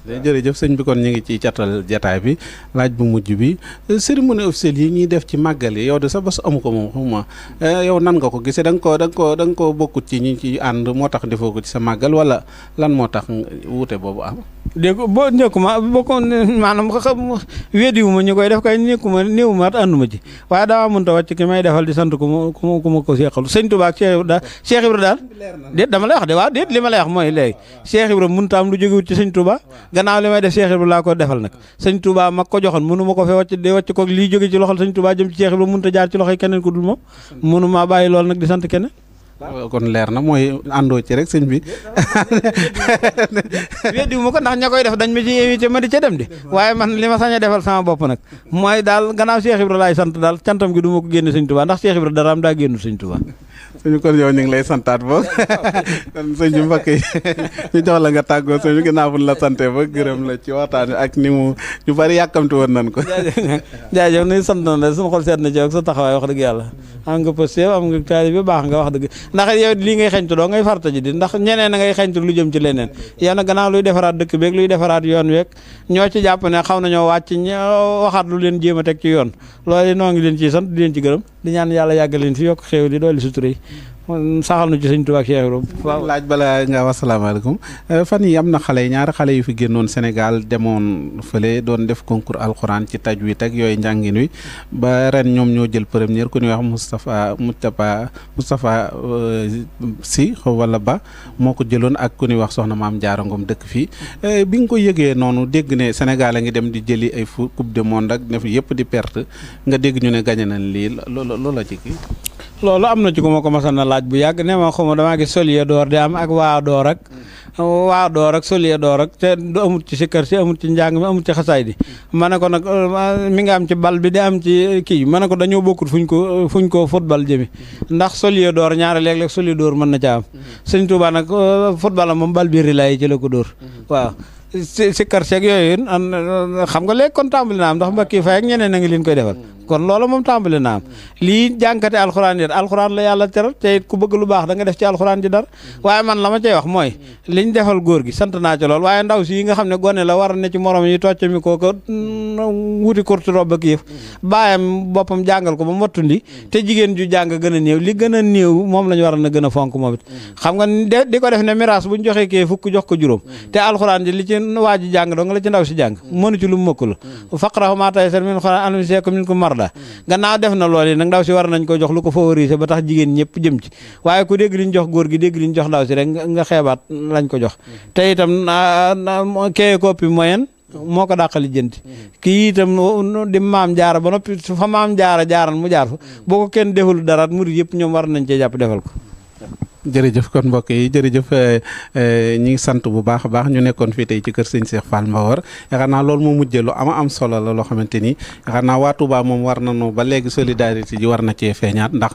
jërëjëf sëñ bi kon ñu ngi ci catal jataay bi laaj bu mujj bi cérémonie officielle yi ñuy def ci màggal yi yow de sa bés amu ko moom xuma yow nan nga ko gisee da nga ko bokkut ci ñi ci ànd moo tax defoo ko ci sa màggal wala lan moo tax wuute boobu am dégg boo nekkuma bokko maanaam xam weddiwuma ñu koy def kay nekkuma néewuma at ànduma ci waaye dama mënta wàcc ki may defal di sant ku ma ko seqal sëñ Tuubaa ak Cheikh Ibra daal déet dama lay wax de waaw déet li ma lay wax mooy léegi Cheikh Ibra mënta am lu jógewut ci sëñ Tuubaa gannaaw li may def Cheikh Ibra laa ko defal nag sëñ Touba mag ko joxoon mënu ma ko fee wàcc de wàcc ko lii jóge ci loxol sëñ Touba jëm ci Cheikh Ibra mënut a jaar ci loxoy keneen ko dul moom mënu maa bàyyi loolu nag di sant keneen kon leer na mooy àndoo ci rek sëñ bi weddiwu ma ko ndax ña koy def dañ ma ci invité ma di ca dem di waaye man li ma sañ a defal sama bopp nag mooy daal gannaaw Cheikh Ibra laay sant daal cantam gi du ma ko génne sëñ Touba ndax Cheikh Ibra daraam daa génnu sëñ Touba suñu kon yow ñu ngi lay santaat ba kon sëñ bi mbokk yi ñu jox la nga tàggoo sëñ bi ginnaaw bu la sante ba gërëm la ci waxtaan wi ak ni mu ñu bari yàkkamti woon nañ ko jaajëf nuy sant na la suñu xol seet na ci ak sa taxawaay wax dëgg yàlla am nga posté am nga taalibe bi baax nga wax dëgg ndax yow lii ngay xeñtu doo ngay farta ji di ndax ñeneen a ngay xeñtu lu jëm ci leneen yow nag gannaaw luy defaraat dëkk beeg luy defaraat yoon weeg ñoo ci jàpp ne xaw nañoo wàcc waxaat lu leen jéem a teg ci yoon loolu noo ngi leen ciy sant di leen ci gërëm di ñaan yàlla yàggal leen fi yokk xéew li dooli sutura yi saxal na ci sëñ Tuubaa ak Cheikh Ibra waaw laaj bala nga wax salaamaaleykum fan yi am na ñaari xale yu fi génnoon Sénégal demoon fële doon def concours alxuraan ci tajwid ak yooyu njàngin wi ba ren ñoom ñoo jël première ku ñuy wax Moustapha Sy wala Ba moo ko jëloon ak ku ñuy wax soxna Maam Jaara Ngom dëkk fii bi nga ko yëgee noonu dégg ne Sénégal a ngi dem di jëli ay coupe du monde ak def yëpp di perte nga dégg ñu ne gagné nañ lii loolu la ci kii loolu am na ci ku ma ko masan na laaj bu yàgg ne ma xaw ma damaa gis solier d'or di am ak waa d'or ak solier d'or ak te du amut ci sikkar si amut ci njàng mi amut ci xasaay di ma ne ko nag mi nga am ci bal bi di am ci kii ma ne ko dañoo bokkut fuñ ko football jëmi ndax solier d'or ñaari léeg-léeg solier d'or mën na ca am sëñ Tuubaa nag football la moom bal bi rilaay ci la ko dóor waaw si kar seeg yooyu xam nga léegi kon tàmbali na am ndax mbakki fay ak ñeneen a ngi leen koy defal kon loolu moom tàmbali na am lii jànkate alxuraan yi alxuraan la yàlla teral te it ku bëgg lu baax da nga def ci alxuraan ji dara waaye man la ma cay wax mooy liñ defal góor gi sant naa ci lool waaye ndaw si yi nga xam ne gone la war ne ci morom yi tocc mi ko wuti kurtu rob ak yëf bàyyam boppam jàngal ko ba mottundi te jigéen ju jàng gën a néew li gën a néew moom la ñu war na gën a fonk moom it xam nga di ko def ne miraas buñ joxee kee fukk jox ko juróom te alxuraan ji li ci waa ji jàng dong la ci ndaw si jàng mënu ci lu mu mëkk la faqrahu maa tayassara min alxuraan alimi seekum min ko marda gannaaw def na loolu yi nag ndaw si war nañ ko jox lu ko favoriser ba tax jigéen ñëpp jëm ci waaye ku dégg liñ jox góor gi dégg liñ jox ndaw si rek nga xeebaat lañ ko jox te itam kee koppi moyen moo ko dàqali jënti kii itam di maam jaara ba noppi su fa maam jaara jaaral mu jaar fa boo ko kenn deful dara murid yëpp ñoom war nañ cee jàpp defal ko jërëjëf kon mbokk yi jërëjëf ñi ngi sant bu baax a baax ñu nekkoon fii tey ci kër sëñ Cheikh Fall Mbawar yaakaar naa loolu moo mujjee lu am solo la loo xamante ni yaakaar naa waa Touba moom war nañu ba léegi solidarité ji war na cee feeñaat ndax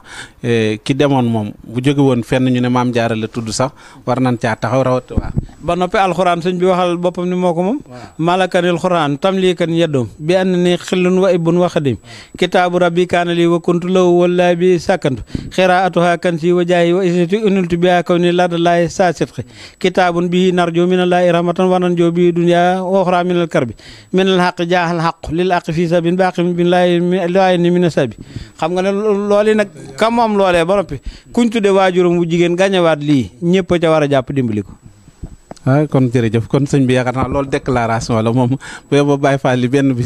ki demoon moom bu jóge woon fenn ñu ne maam Jaara la tudd sax war nañ caa taxaw rawat waaw ba noppi alxuraan sëñ bi waxal boppam ni moo ko moom malakanil xuraan tamlikan yeddum bi ànd ni xillun wa ibun wa xadim kitaabu rabbi kaana li wa kuntu law wala bi sàkkantu xiraatuha kan si wa jaayi wa isati unultu biha kaw ni lada laay saa sitxi kitaabun bihi narjo minallaahi rahmatan wa nanjo bihi dunya wa uxra minal karbi minal xaq jaaxal xaq lil aq fii sabin baaqi bin laay ni mina sabi xam nga ne loolu nag ka moom loolee ba noppi kuñ tudde waajuram bu jigéen gañewaat lii ñëpp ca war a jàpp dimbali ko kon jërëjëf kon sëñ bi yaakaar naa loolu déclaration la moom bu yóbbu Baye Fall li benn bi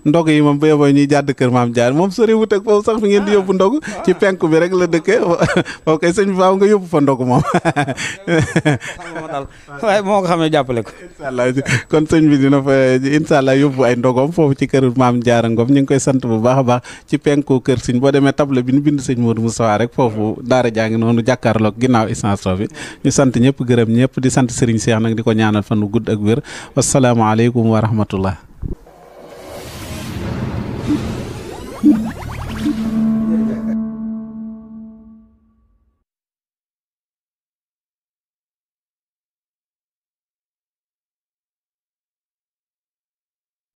ndog yi moom bu yóbbu ñuy jàdd kër maam Jaar moom sori wut ak foofu sax fi ngeen di yóbbu ndog ci penku bi rek la dëkkee foofu kay sëñ bi faaw nga yóbbu fa ndog moom waaye moo ko xamee jàppale ko incha allah kon sëñ bi dina fa incha allah yóbbu ay ndogom foofu ci kër maam Jaara Ngom ñu ngi koy sant bu baax a baax ci penku kër sëñ boo demee table bi ñu bind sëñ Modou Moustapha rek foofu daara jaa ngi noonu jàkkaarloog ginnaaw essence bi ñu sant ñëpp gërëm ñëpp di sant Serigne Cheikh nag di ko ñaanal fan wu gudd ak wér wasalaamaaleykum wa rahmatullah